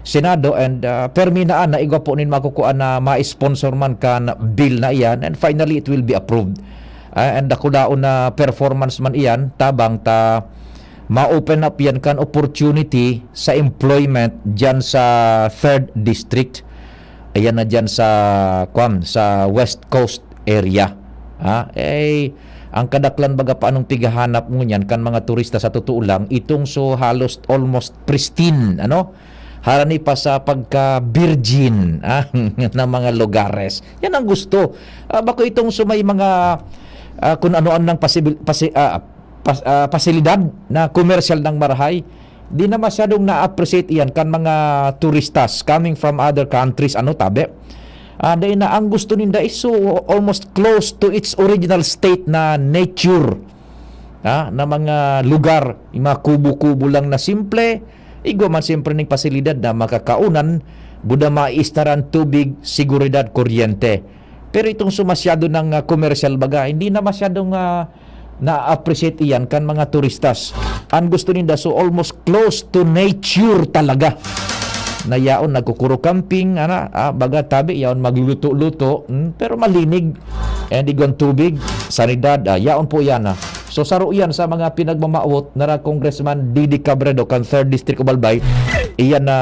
Senado and, ah, permi na an na igwa po nin makukuha na ma-sponsor man kan bill na iyan and finally it will be approved. Ah, and dakulaon na performance man iyan, tabang ta ma-open up yan kan opportunity sa employment diyan sa third District. Ayan na diyan sa, kwan, sa West Coast area. Ha? Eh, ang kadaklan baga pa anong pighahanap ngunyan kan mga turista sa totoo lang, itong so halos almost pristine, ano? Harani pa sa pagka-virgin, ah, na mga lugares. Yan ang gusto. Ah, bako itong so may mga, ah, kung ano-ano ng pasibil-, pasi-, ah, pas-, ah, pasilidad na komersyal ng marahay, di na masyadong na-appreciate iyan kan mga turistas coming from other countries, ano, tabi? Ah, dahil na ang gusto ninda is so almost close to its original state na nature, ah, na mga lugar, yung mga kubo-kubo lang na simple, igwa man siyempre ning pasilidad na makakaunan, buda maistaran tubig, seguridad, kuryente. Pero itong so masyado ng, ah, komersyal baga, hindi na masyadong, ah, na-appreciate iyan kan mga turistas. Ang gusto ninda, so almost close to nature talaga. Na yaon, nagkukuro camping, ana, ah, baga tabi, yaon magluluto-luto, hmm, pero malinig. And igwang tubig, sanidad, ah, yaon po yan, ah. So, saro yan sa mga pinagmamawot na Congressman Didi Cabredo kan third District of Albay. Iyan na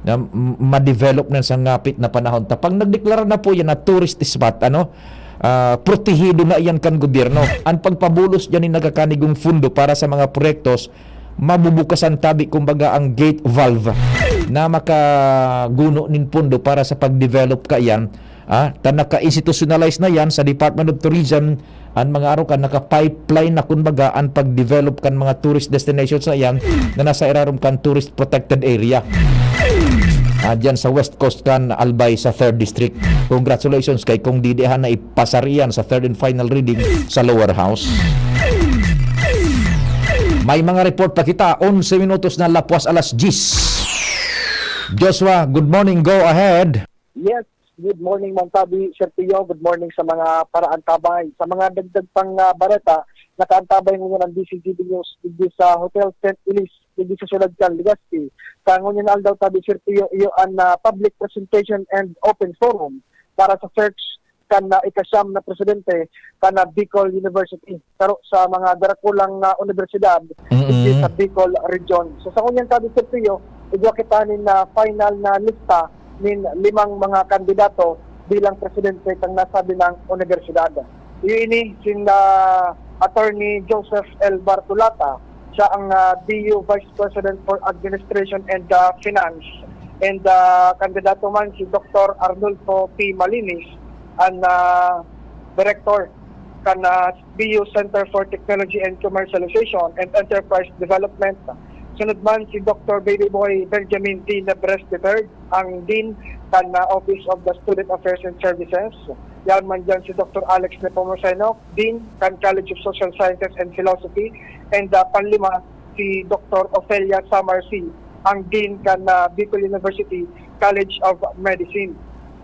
na m-, ma-develop na sa ngapit na panahon. Ta pag nagdeklara na po yan na tourist spot, ano, ah, protehido na yan kan gobyerno. Ang pagpabulos dyan ni nagkakanigong fundo para sa mga proyektos, mabubukasan tabi, kumbaga, ang gate valve na makaguno nin pondo para sa pag-develop ka yan. Ah, ta naka-institutionalize na yan sa Department of Tourism, an mga arukan, naka-pipeline na, kumbaga, an pag-develop kan mga tourist destinations na iyan na nasa irarom kan tourist protected area. Ah, diyan sa West Coast kan Albay sa third District. Congratulations kay Kong Didi, ha, na ipasar iyan sa third and final reading sa lower house. May mga report pa kita, onse minutos na lapwas alas diyes. Joshua, good morning, go ahead. Yes, good morning, Mang Tabi, Sir Pio. Good morning sa mga paraantabay. Sa mga dagdag pang, ah, bareta, nakaantabay ngayon ang D C G B News digdi sa Hotel Saint Elise, digdi sa siyudad kan Legazpi. Sa ngunyan na aldaw, Tabi, Sir Pio, iyo an, ah, public presentation and open forum para sa search kan, ah, ikasyam na presidente kan, ah, Bicol University, saro sa mga darakulang, ah, unibersidad Mm-mm. digdi sa Bicol Region. So, sa ngunyan, Tabi, Sir Pio, igwa kita nin, ah, final na lista nin limang mga kandidato bilang presidente kan nasabing unibersidad. Iyo ini sina Attorney Joseph L. Bartolata, siya ang, ah, B U Vice President for Administration and, ah, Finance, and, ah, kandidato man si Doktor Arnulfo P. Malinis, ang, ah, Director kan, ah, B U Center for Technology and Commercialization and Enterprise Development. Sunod man si Doktor Baby Boy Benjamin D. Nebres the third, ang Dean kan, ah, Office of the Student Affairs and Services. Yaon man diyan si Doktor Alex Nepomuceno, Dean kan College of Social Sciences and Philosophy, and, ah, panlima, si Doktor Ofelia Samarsi, ang Dean kan, ah, Bicol University College of Medicine.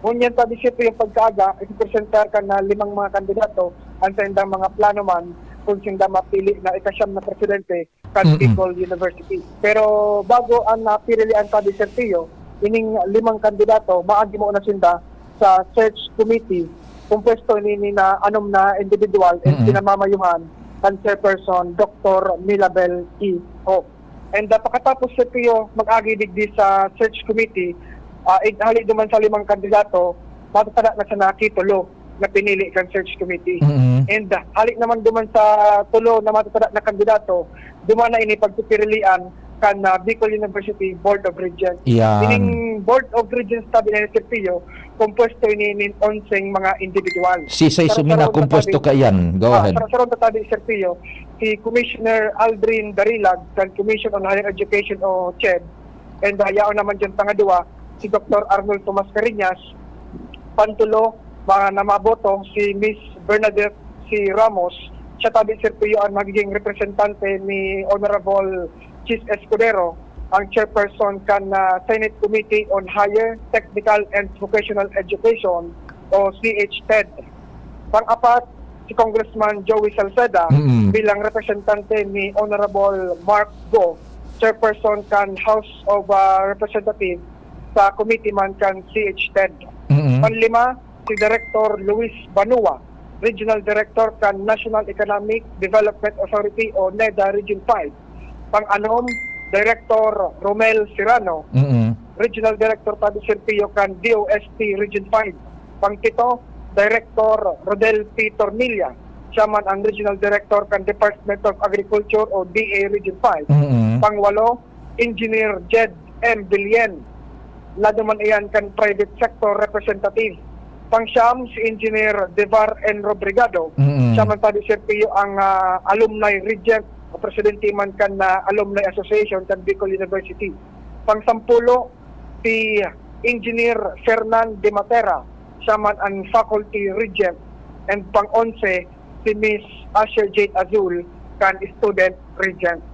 Ngunyan, tabi siyempre yung pagkaaga, ipipresentar kan, ah, limang mga kandidato ang saindang mga plano man kung sinda mapili na ikasyam na presidente kan Mm-mm. Bicol University. Pero bago ang napirilian, tabi, Sergio, ining limang kandidato, maagi mo na sinda sa search committee, compuesto ini ni na anom na individual and Mm-mm. pinamamayuhan kan chairperson, Doktor Milabel E. Ho. And, ah, pakatapos, Sergio, mag-agi digdi sa search committee, ah, ig-, hali duman sa limang kandidato, matatada na sa nakitulo na pinili kan search committee. Mm-mm. And, ah, hali naman duman sa tulo na matatada na kandidato, duman na ini pagpipirilian kan, ah, Bicol University Board of Regents. Yan. Ining Board of Regents, tabi na ni Sergio, kompuesto ini nin onseng mga individual. Si Saizo Saro-saro Mina, kompuesto tabi. Ka yan. Go Ah, ahead. Saro-saro tabi, Sergio, si Commissioner Aldrin Darilag kan Commission on Higher Education o CHED, and, ah, yaon naman dyan pangadwa, si Doktor Arnold Tomas Cariñas. Pantulo, mga namaboto, si Miss Bernadette C. Ramos. Siya tabi, Sergio, ang magiging representante ni Honorable Chiz Escudero, ang chairperson kan, ah, Senate Committee on Higher, Technical and Vocational Education o C H TED. Pang-apat, si Congressman Joey Salceda Mm-mm. bilang representante ni Honorable Mark Go, chairperson kan House of, ah, Representatives sa committee man kan C H TED. Mm-mm. Panlima, si Director Luis Banua, Regional Director kan National Economic Development Authority o NEDA Region five. Pang-anom, Director Romel Serrano, Mm-mm. Regional Director tabi, Sergio, kan D O S T Region five. Pangpito, Director Rodel P. Tornilla, siya man ang Regional Director kan Department of Agriculture o D A Region five. Mm-mm. Pangwalo, Engineer Jed M. Bilien, lado man iyan kan private sector representative. Pangsyam, si Engineer Devar N. Robrigado, Mm-mm. siya man tabi, Sergio, ang, ah, alumni regent o presidente man kan, ah, Alumni Association kan Bicol University. Pangsampulo, si Engineer Fernan de Matera, siya man ang faculty regent. And pang-onse, si Miss Asher Jade Azul, kan student regent.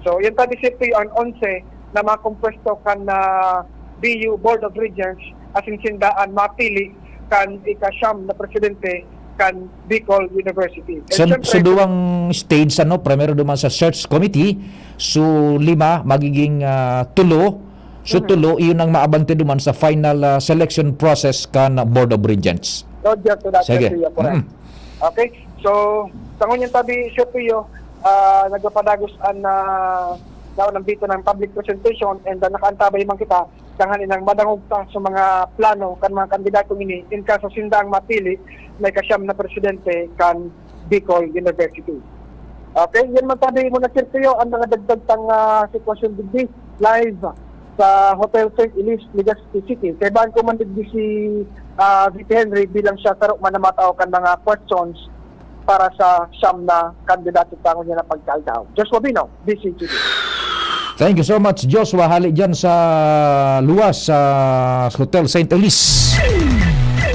So, yan tabi, Sergio, ang onse na makompuesto kan, ah, B U Board of Regents, asin sinda an mapili kan ikasyam na presidente kan Bicol University. And So, syempre, so duwang stage, ano, primero duman sa search committee, so lima, magiging, ah, tulo, so Mhm. tulo, iyon ang maabante duman sa final, ah, selection process kan Board of Regents. Roger to that, Sige. Sergio, correct. Mm. Okay, so, sa ngunyan tabi, Sergio, ah, nagpapadagos an, ah, daw nambito ng public presentation and, ah, nakaantabay man kita, tanganing madangog ta sa mga plano kan mga kandidatong ini, in kaso sinda ang mapili na ikasyam na presidente kan Bicol University. Okay, yan man tabi mo na, Sergio, ang mga dagdag tang, ah, sitwasyon digdi, live sa Hotel Saint Elise, Legazpi City. Kaibahan ko man digdi si, ah, V P Henry bilang siya saro man na matao kan mga questions para sa siyam na kandidato tangon niya na pagkaaldaw. Joshua Bino, D C T V. Thank you so much, Joshua. Hali dyan sa luwas sa Hotel Saint Elise.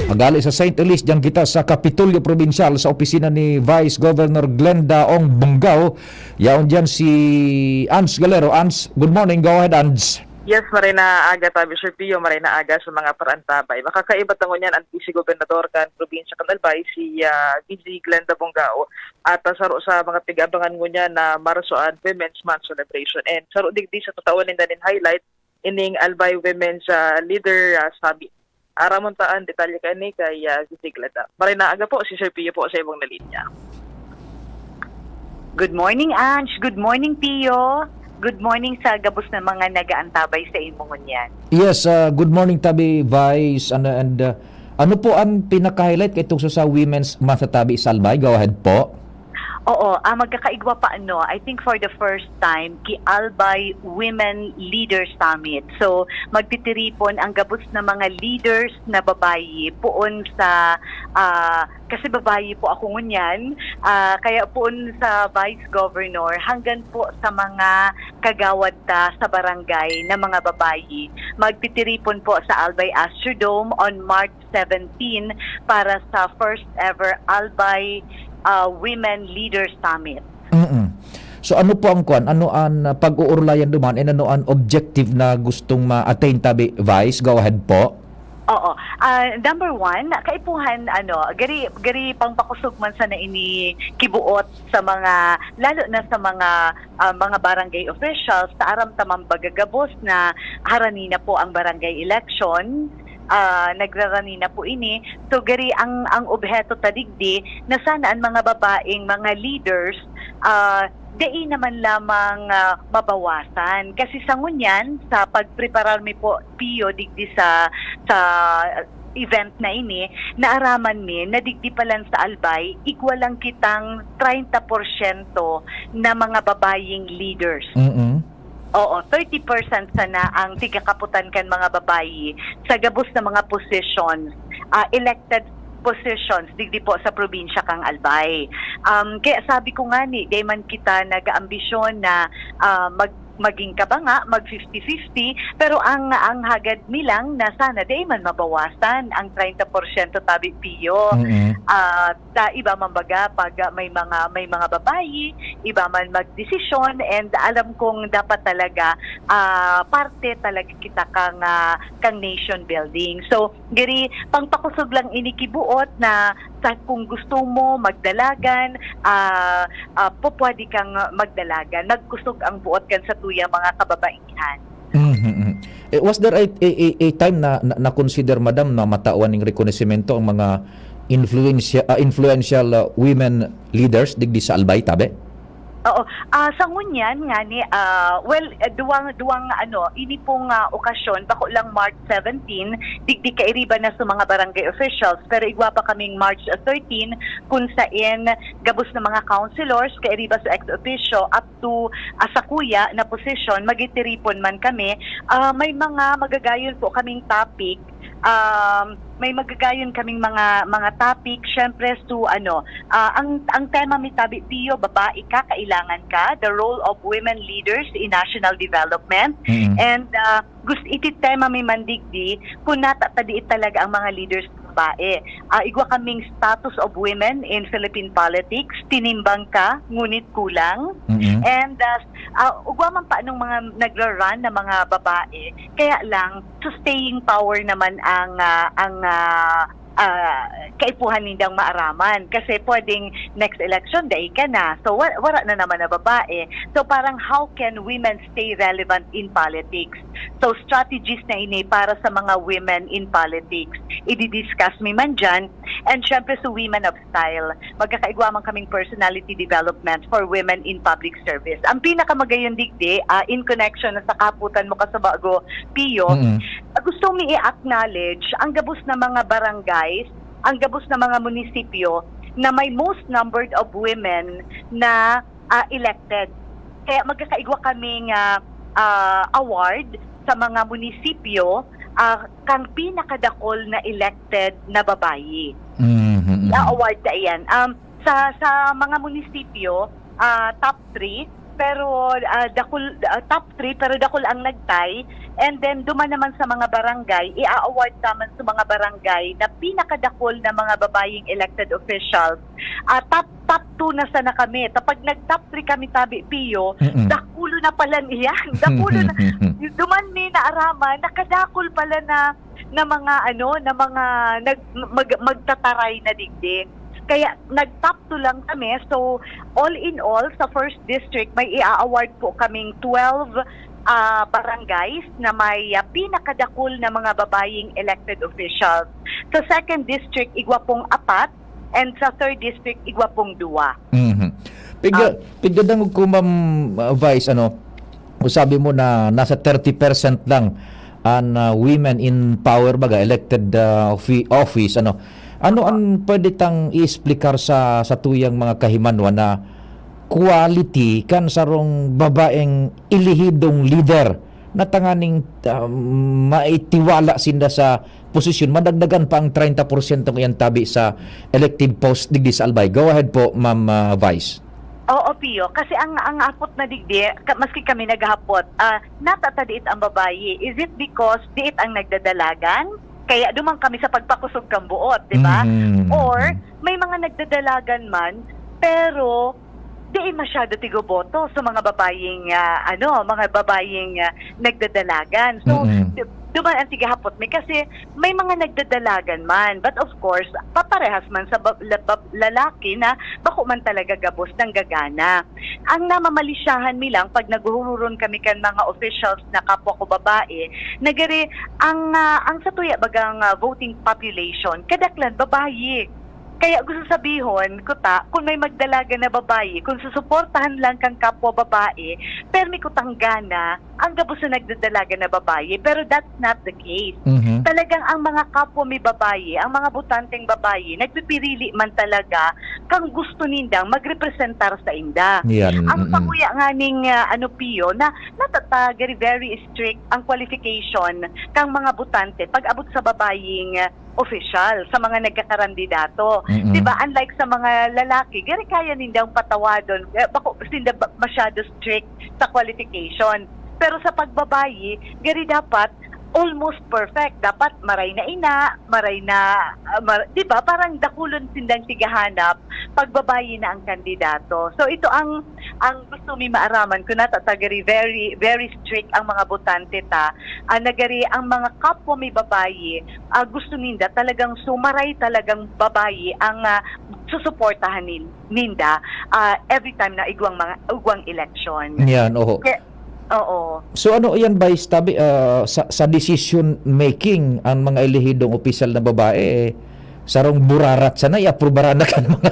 Magali sa Saint Elise, dyan kita sa Kapitolyo Probinsyal, sa opisina ni Vice Governor Glenda Ong Bongao. Yaon dyan si Ans Galero. Ans, good morning. Go ahead, Ans. Yes, maray na aga, tabi, Sir Pio, maray na aga sa mga parantabay. Makakaiba ta ngunyan an Vice Gobernador kan probinsya kan Albay, si, ah, V G Glenda Bongao. At, ah, saro sa mga pig-abangan ngunyan na Marso an Women's Month celebration. And saro digdi sa tataw ninda nin highlight, ining Albay Women's, ah, Leader, ah, Summit. Aramon ta an detalye kaini kay, ah, Vice Glenda. Maray na aga po, si Sir Pio po sa ibong na linya. Good morning, Ange. Good morning, Pio. Good morning sa gabos na mga nagaantabay sa imo ngunyan. Yes, uh, good morning, tabi, Vice, and, and, uh, Ano po ang pinaka-highlight kaitong sa Women's Month tabi sa Albay? Go ahead po. Oo, ah, magkakaigwa pa, ano, I think for the first time, ki Albay Women Leaders Summit. So, magtitiripon ang gabos na mga leaders na babayi poon sa, ah, kasi babayi po ako ngunyan, ah, kaya poon sa Vice Governor hanggang po sa mga kagawad ta sa barangay na mga babayi. Magtitiripon po sa Albay Astrodome on March seventeen para sa first ever Albay, ah, Women Leaders Summit. Mm. So ano po ang kwan? Ano ang ah, pag-uurlayan duman and ano ang objective na gustong ma-attain tabi, Vice? Go ahead po. Oo. Ah, number one, kaipuhan, ano, gari, gari pangpakusog man sana ini kibuot sa mga, lalo na sa mga, ah, mga barangay officials, sa aram ta man baga gabos na harani na po ang barangay election, ah, nagrarani na po ini. So, gari ang, ang obheto ta digdi na sana ang mga babaeng mga leaders, ah, dai naman lamang, ah, mabawasan. Kasi sa ngunyan, sa pagpreparar mi po, Pio, digdi sa, sa event na ini, naaraman mi na digdi pa lang sa Albay, igwa lang kitang treinta porsyento na mga babayeng leaders. Mm. Oo, thirty percent sana ang tigakaputan kan mga babayi sa gabos na mga positions, ah, elected positions digdi po sa probinsya kan Albay. Um, kaya sabi ko nga ni, di man kita nag-aambisyon na, ah, mag maging kabanga, mag fifty fifty, pero ang ang hagad mi lang na sana di man mabawasan ang treinta porsyento tabi, Pio. Mm. Ah, ta iba man baga pag, ah, may mga, may mga babayi, iba man magdesisyon, and alam kong dapat talaga, ah, parte talaga kita kang, ah, kang nation building. So, giri, pangpakusog lang ini kibuot na sa, kung gusto mo magdalagan, ah, ah, pupwede kang magdalagan. Nagkusog ang buot kan satuyang mga kababaihan. Mhm, mhm. Eh, was there a, a, a, a time na, na, na-consider, madam, na matawan ning rekonosimento ang mga influensya-, ah, influential, ah, women leaders digdi sa Albay, tabi? Oo. Ah, sa ngunyan nga ni, ah, well, eh, duwang, duwang, ano, ini pong, ah, okasyon, bako lang March seventeen, digdi kairiba na sa mga barangay officials, pero igwa pa kaming March thirteen, kung sain gabos na mga councilors, kairiba sa ex officio, up to, ah, sakuya na posisyon, magitiripon man kami. Ah, may mga magagayon po kaming topic. Um, may magagayon kaming mga, mga topic. Siyempre, so, ano, ah, ang, ang tema mi tabi, Pio, babae ka, kailangan ka, the role of women leaders in national development. Mm. And, ah, gusto, iti tema mi man digdi, kung nata ta diit talaga ang mga leaders na babae. Ah, igwa kaming status of women in Philippine politics, tinimbang ka, ngunit kulang. Mm. And, ah, ah, ugwa man pa anong mga nagra-run na mga babae, kaya lang, so staying power naman ang, ah, ang, ah, ah, kaipuhan nindang maaraman. Kasi pwedeng next election, dai ka na. So, wa-, wala na naman na babae. So, parang how can women stay relevant in politics? So, strategies na ini para sa mga women in politics. Ididiscuss mi man dyan. And syempre, sa Women of Style, magkakaigwa man kaming personality development for women in public service. Ang pinakamagayon digdi, ah, in connection na sa kahaputan mo, Kasabago, Pio, Mm. gusto mi i-acknowledge ang gabos na mga barangays, ang gabos na mga munisipyo na may most numbered of women na, ah, elected. Kaya magkakaigwa kaming, ah, ah, award sa mga munisipyo, ah, kang pinakadakol na elected na babayi. Mhm, mhm. Na award na iyan. Um, sa, sa mga munisipyo, ah, top three, pero, ah, dakul, ah, top three, pero dakul ang nagtay. And then, duman naman sa mga barangay, i-award naman sa mga barangay na pinakadakol na mga babayeng elected officials. Ah, top, top two na sana kami. Kapag nag-top three kami, tabi, Pio, Mm-mm. dakulo na pala niyan. Dakulo na. Duman mi naaraman, nakadakol pala na, na mga, ano, na mga nag, mag, magtataray na digdi. Kaya nag-top two lang kami. So, all in all, sa first district, may i-award po kaming twelve, ah, barangays na may, ah, pinakadakol na mga babayeng elected officials. Sa second district, igwa pong apat, and sa third district, igwa pong duwa. Mhm. Pigga-, pigdadangog ko, Ma'am, uh, Vice, ano, kung sabi mo na nasa thirty percent lang an, ah, women in power, baga, elected, ah, offi-, office, ano. Ano Opo. An pwede tang i-explicar sa, sa tuyang mga kahimanwa na quality kan sarong babaeng elehidong lider na tanganing, ah, maitiwala sinda sa posisyon, madagdagan pa ang treinta porsyento iyan tabi sa elective post digdi sa Albay? Go ahead po, Ma'am, ah, Vice. Oo, Pio. Kasi ang, ang hapot na digdi, ka-, maski kami naghahapot, ah, natata diit ang babayi. Is it because diit ang nagdadalagan? Kaya duman kami sa pagpakusog kan buot, di ba? Mhm. Or may mga nagdadalagan man, pero di masyado tigoboto sa mga babaying, ah, ano, mga babaying, ah, nagdadalagan. So, Mm. du-, duman ang tigahapot mi kasi may mga nagdadalagan man. But of course, paparehas man sa ba-, la-, ba-, lalaki na bako man talaga gabos nanggagana. Ang namamalisyahan mi lang pag naghuhuron kami kan mga officials na kapwa ko babae, na gari ang, ah, ang satuya bagang, ah, voting population, kadaklan babayi. Kaya gusto sabihon ko ta, kun may magdalagan na babayi, kun susuportahan lang kan kapwa babae, permi kutang gana ang gabos na nagdadalagan na babayi. Pero that's not the case. Mhm. Talagang ang mga kapwa mi babayi, ang mga botanteng babayi, nagpipirili man talaga kang gusto nindang magrepresentar sainda. Yan, Ang mm. panguya nga ning, ah, ano, Pio, na natata gari very strict ang qualification kang mga botante pag abot sa babaying, ah, opisyal, sa mga nagkakarandidato. Mm. Di ba? Unlike sa mga lalaki, gari kaya nindang patawadon, eh, bako sinda ba-, masyado strict sa qualification. Pero sa pagbabayi, gari dapat almost perfect. Dapat maray na ina, maray na, ah, mar-, di ba? Parang dakulon sindang tigahanap, pagbabayi na ang kandidato. So, ito ang, ang gusto mi maaraman, kung natata gari very, very strict ang mga botante ta, ah, na gari ang mga kapwa mi babayi, ah, gusto ninda talagang sumaray, talagang babayi ang, ah, susuportahan nin-, ninda, ah, every time na igwang mga, igwang eleksyon. Yan, oho. Kaya, oo. So, ano yan, Vice, tabi, ah, sa, sa decision making, ang mga elehidong opisyal na babae, eh, sarong burarat sana, i-aprobaran na ka ng mga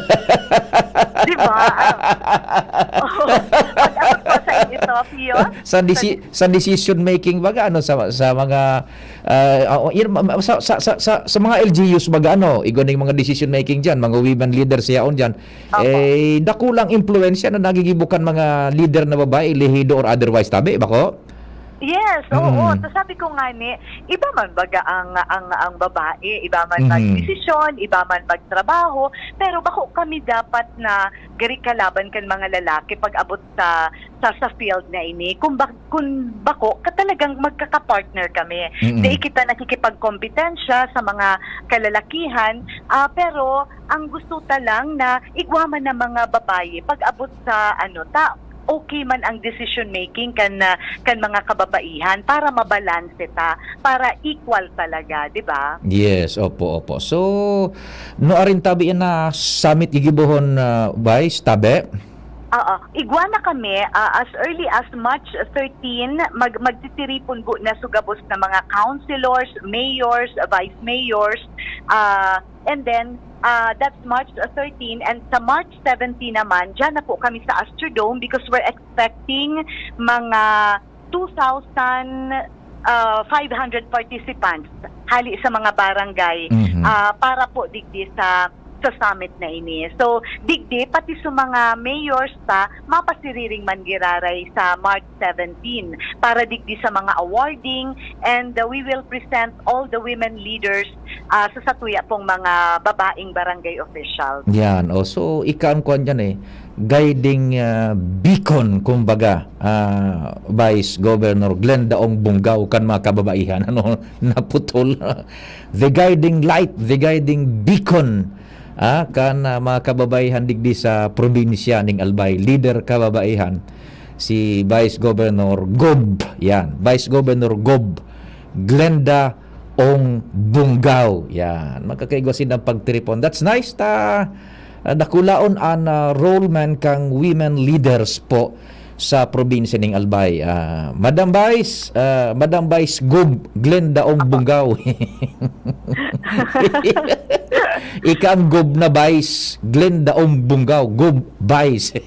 Di ba? Ah, oo. Pag-abot po sa inyo, Pio? Sa desi-, sa decision making, baga, ano, sa, sa mga, ah, oh, yun, ma-, ma-, sa, sa, sa, sa, sa mga L G Us, baga, ano, igwa ning mga decision making dyan, mga women leaders yaon dyan, Opo. eh, dakulang impluwensya na nagigibo kan mga lider na babae, elehido or otherwise, tabi, bako? Yes, oo. Mm. So, sabi ko nga ni, iba man baga ang, ang, ang babae, iba man Mhm. magdesisyon, iba man magtrabaho, pero bako kami dapat na gari kalaban kan mga lalaki pag abot sa, sa, sa field na ini. Kung bak-, kung bako, ka-, talagang magkaka-partner kami. Mm. Di kita nakikipagkompetensya sa mga kalalakihan, ah, pero ang gusto ta lang na igwa man ng mga babae pag abot sa, ano, ta, okay man ang decision making kan, ah, kan mga kababaihan para mabalanse ta, para equal talaga, di ba? Yes, opo, opo. So, no, arin tabi na summit gigibohon, ah, Vice, tabi? Oo. Igwa na kami, ah, as early as March thirteen, mag-, magtitiripon po na sugabos na mga councilors, mayors, vice mayors, ah, and then, ah, that's March thirteen, and sa March seventeen naman, dyan na po kami sa Astrodome because we're expecting mga two thousand, ah, five hundred participants hali sa mga barangay, Mhm. ah, para po digdi sa, sa summit na ini. So, digdi, pati sa mga mayors ta, mapasiriring man giraray sa March seventeen para digdi sa mga awarding, and, uh, we will present all the women leaders, ah, sa satuya pong mga babaeng barangay officials. Yan. Oh, so, ika ang kwan dyan eh. Guiding, ah, beacon, kumbaga, ah, Vice Governor Glenda Ong Bunggaw kan mga kababaihan. Ano, naputol. The guiding light, the guiding beacon, ah, kan, ah, mga kababaihan digdi sa probinsya ning Albay. Leader kababaihan, si Vice Governor Gob. Yan, Vice Governor Gob Glenda Ong Bunggaw. Yan, magkakaigwa sindang pagtiripon. That's nice ta, ah, dakulaon an, ah, role man kang women leaders po sa probinsya ning Albay. Ah, Madam Vice, ah, Madam Vice Gob Glenda Ong Bunggaw. Ika ang Gob na Vice, Glenda Ong Bunggaw, Gob Vice.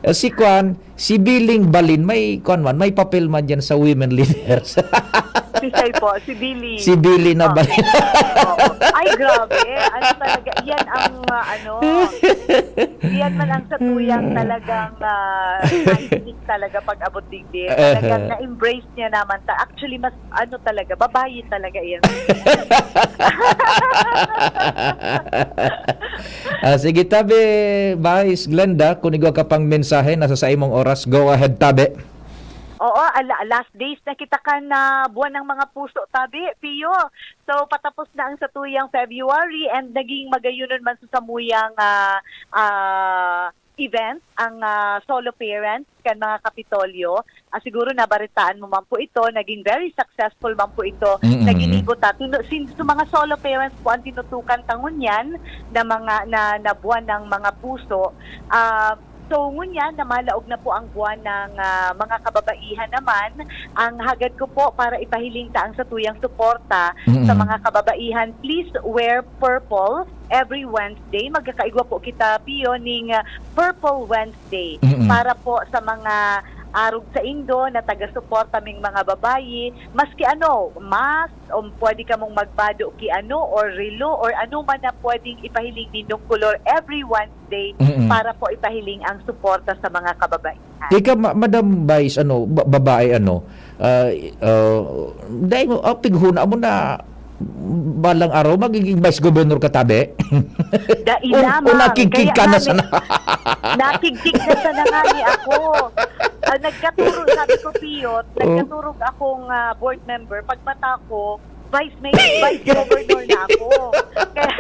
Eh, si Kwan, si Billy Balin, may, kwan man, may papel man dyan sa women leaders. Si Sai po, si Billy. Si Billy na Oo. Balin. Oo. Ay, grabe. Ano talaga, yan ang, ah, ano, yan man ang satuyang talagang uh, talaga pag-abot digdi. Talagang na-embrace niya naman. Ta Actually, mas ano talaga, babayi talaga yan. Ah, sige, tabi, Vice Glenda, kung igwa ka pang mensahe, nasa sa imong oras, go ahead, tabi. Oo, ala- last days na kita kan na buwan ng mga puso, tabi, Pio. So, patapos na ang satuyang February and naging magayunon man sa samuyang ah, ah, event ang ah, solo parents kan mga Kapitolyo. Ah, siguro nabaritaan mo man po ito, naging very successful man po ito. Mm-mm. Naginibo ta. Tino- sin- sa mga solo parents po ang tinutukan ta ngunyan na mga na, na buwan ng mga puso. Ah, so ngunyan, namalaog na po ang buwan ng ah, mga kababaihan naman. Ang hagad ko po para ipahiling ta ang satuyang suporta Mm-mm. sa mga kababaihan, please wear purple every Wednesday. Magkakaigwa po kita, Pio, ning ah, Purple Wednesday Mm-mm. para po sa mga arog sa indo na taga-suporta ming mga babayi, maski ano, mask, o pwede kamong magbado ki ano, or relo, or ano man na pwedeng ipahiling nindong kolor every Wednesday Mm-mm. para po ipahiling ang suporta sa mga kababaihan. Ika, ma- Madam Vice, ano, ba- babae, ano, ah, ah, dahil mo, ah, pighuna mo na balang araw, magiging Vice Governor ka, tabi? Dai Un- lamang. unakigkig Kaya ka na nga, sana. Nakigkig na sana nga ni ako. Ah, nagkaturog, sabi ko, Piyot, Oh. nagkaturog akong ah, board member. Pagmata ko, vice mayor, vice governor na ako. Kaya,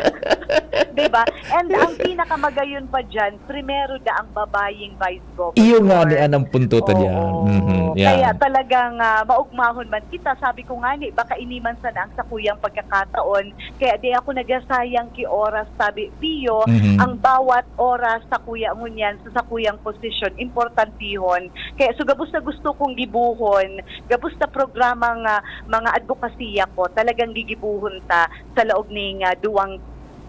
di ba? And ang pinakamagayon pa dyan, primero da ang babaying vice governor. Iyo nga ni anang punto ta Oo. diyan. Mhm, yeah. Kaya talagang ah, maugmahon man kita. Sabi ko nga ni, baka ini man sana ang sakuyang pagkakataon. Kaya di ako nagasayang ki oras, sabi, Pio, Mhm. ang bawat oras sa kuya ngunyan, sa sakuyang posisyon, importantihon. Kaya so gabos na gusto kong gibuhon, gabos na programang ah, mga advokasya ko, talagang gigibuhon ta sa laog ning ah, duwang,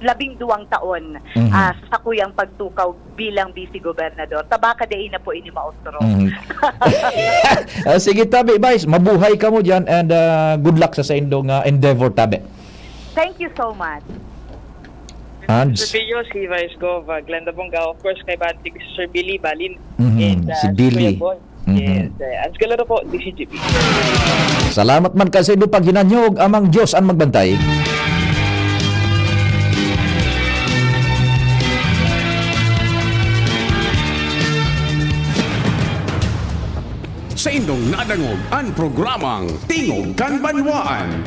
labing duwang taon Mhm. ah, sa sakuyang pagtukaw bilang vice gobernador. Tabaka dai na po ini maotro. Mhm. Ah, sige, tabi, Vice, mabuhay kamo diyan and ah, good luck sa saindong ah, endeavor, tabi. Thank you so much. Hans. Sir Pio, si Vice Gov, uh, Glenda Bongga, of course, kay Bati, si Sir Billy Balin. Mhm, And, uh, si Billy. Kuya Bon. Mhm. Yes, uh, Hans Galero po, D C G P. Salamat man kasi do paghinanyog, amang Diyos ang magbantay. Sa indong nadangog an programang Tingog kan Banwaan.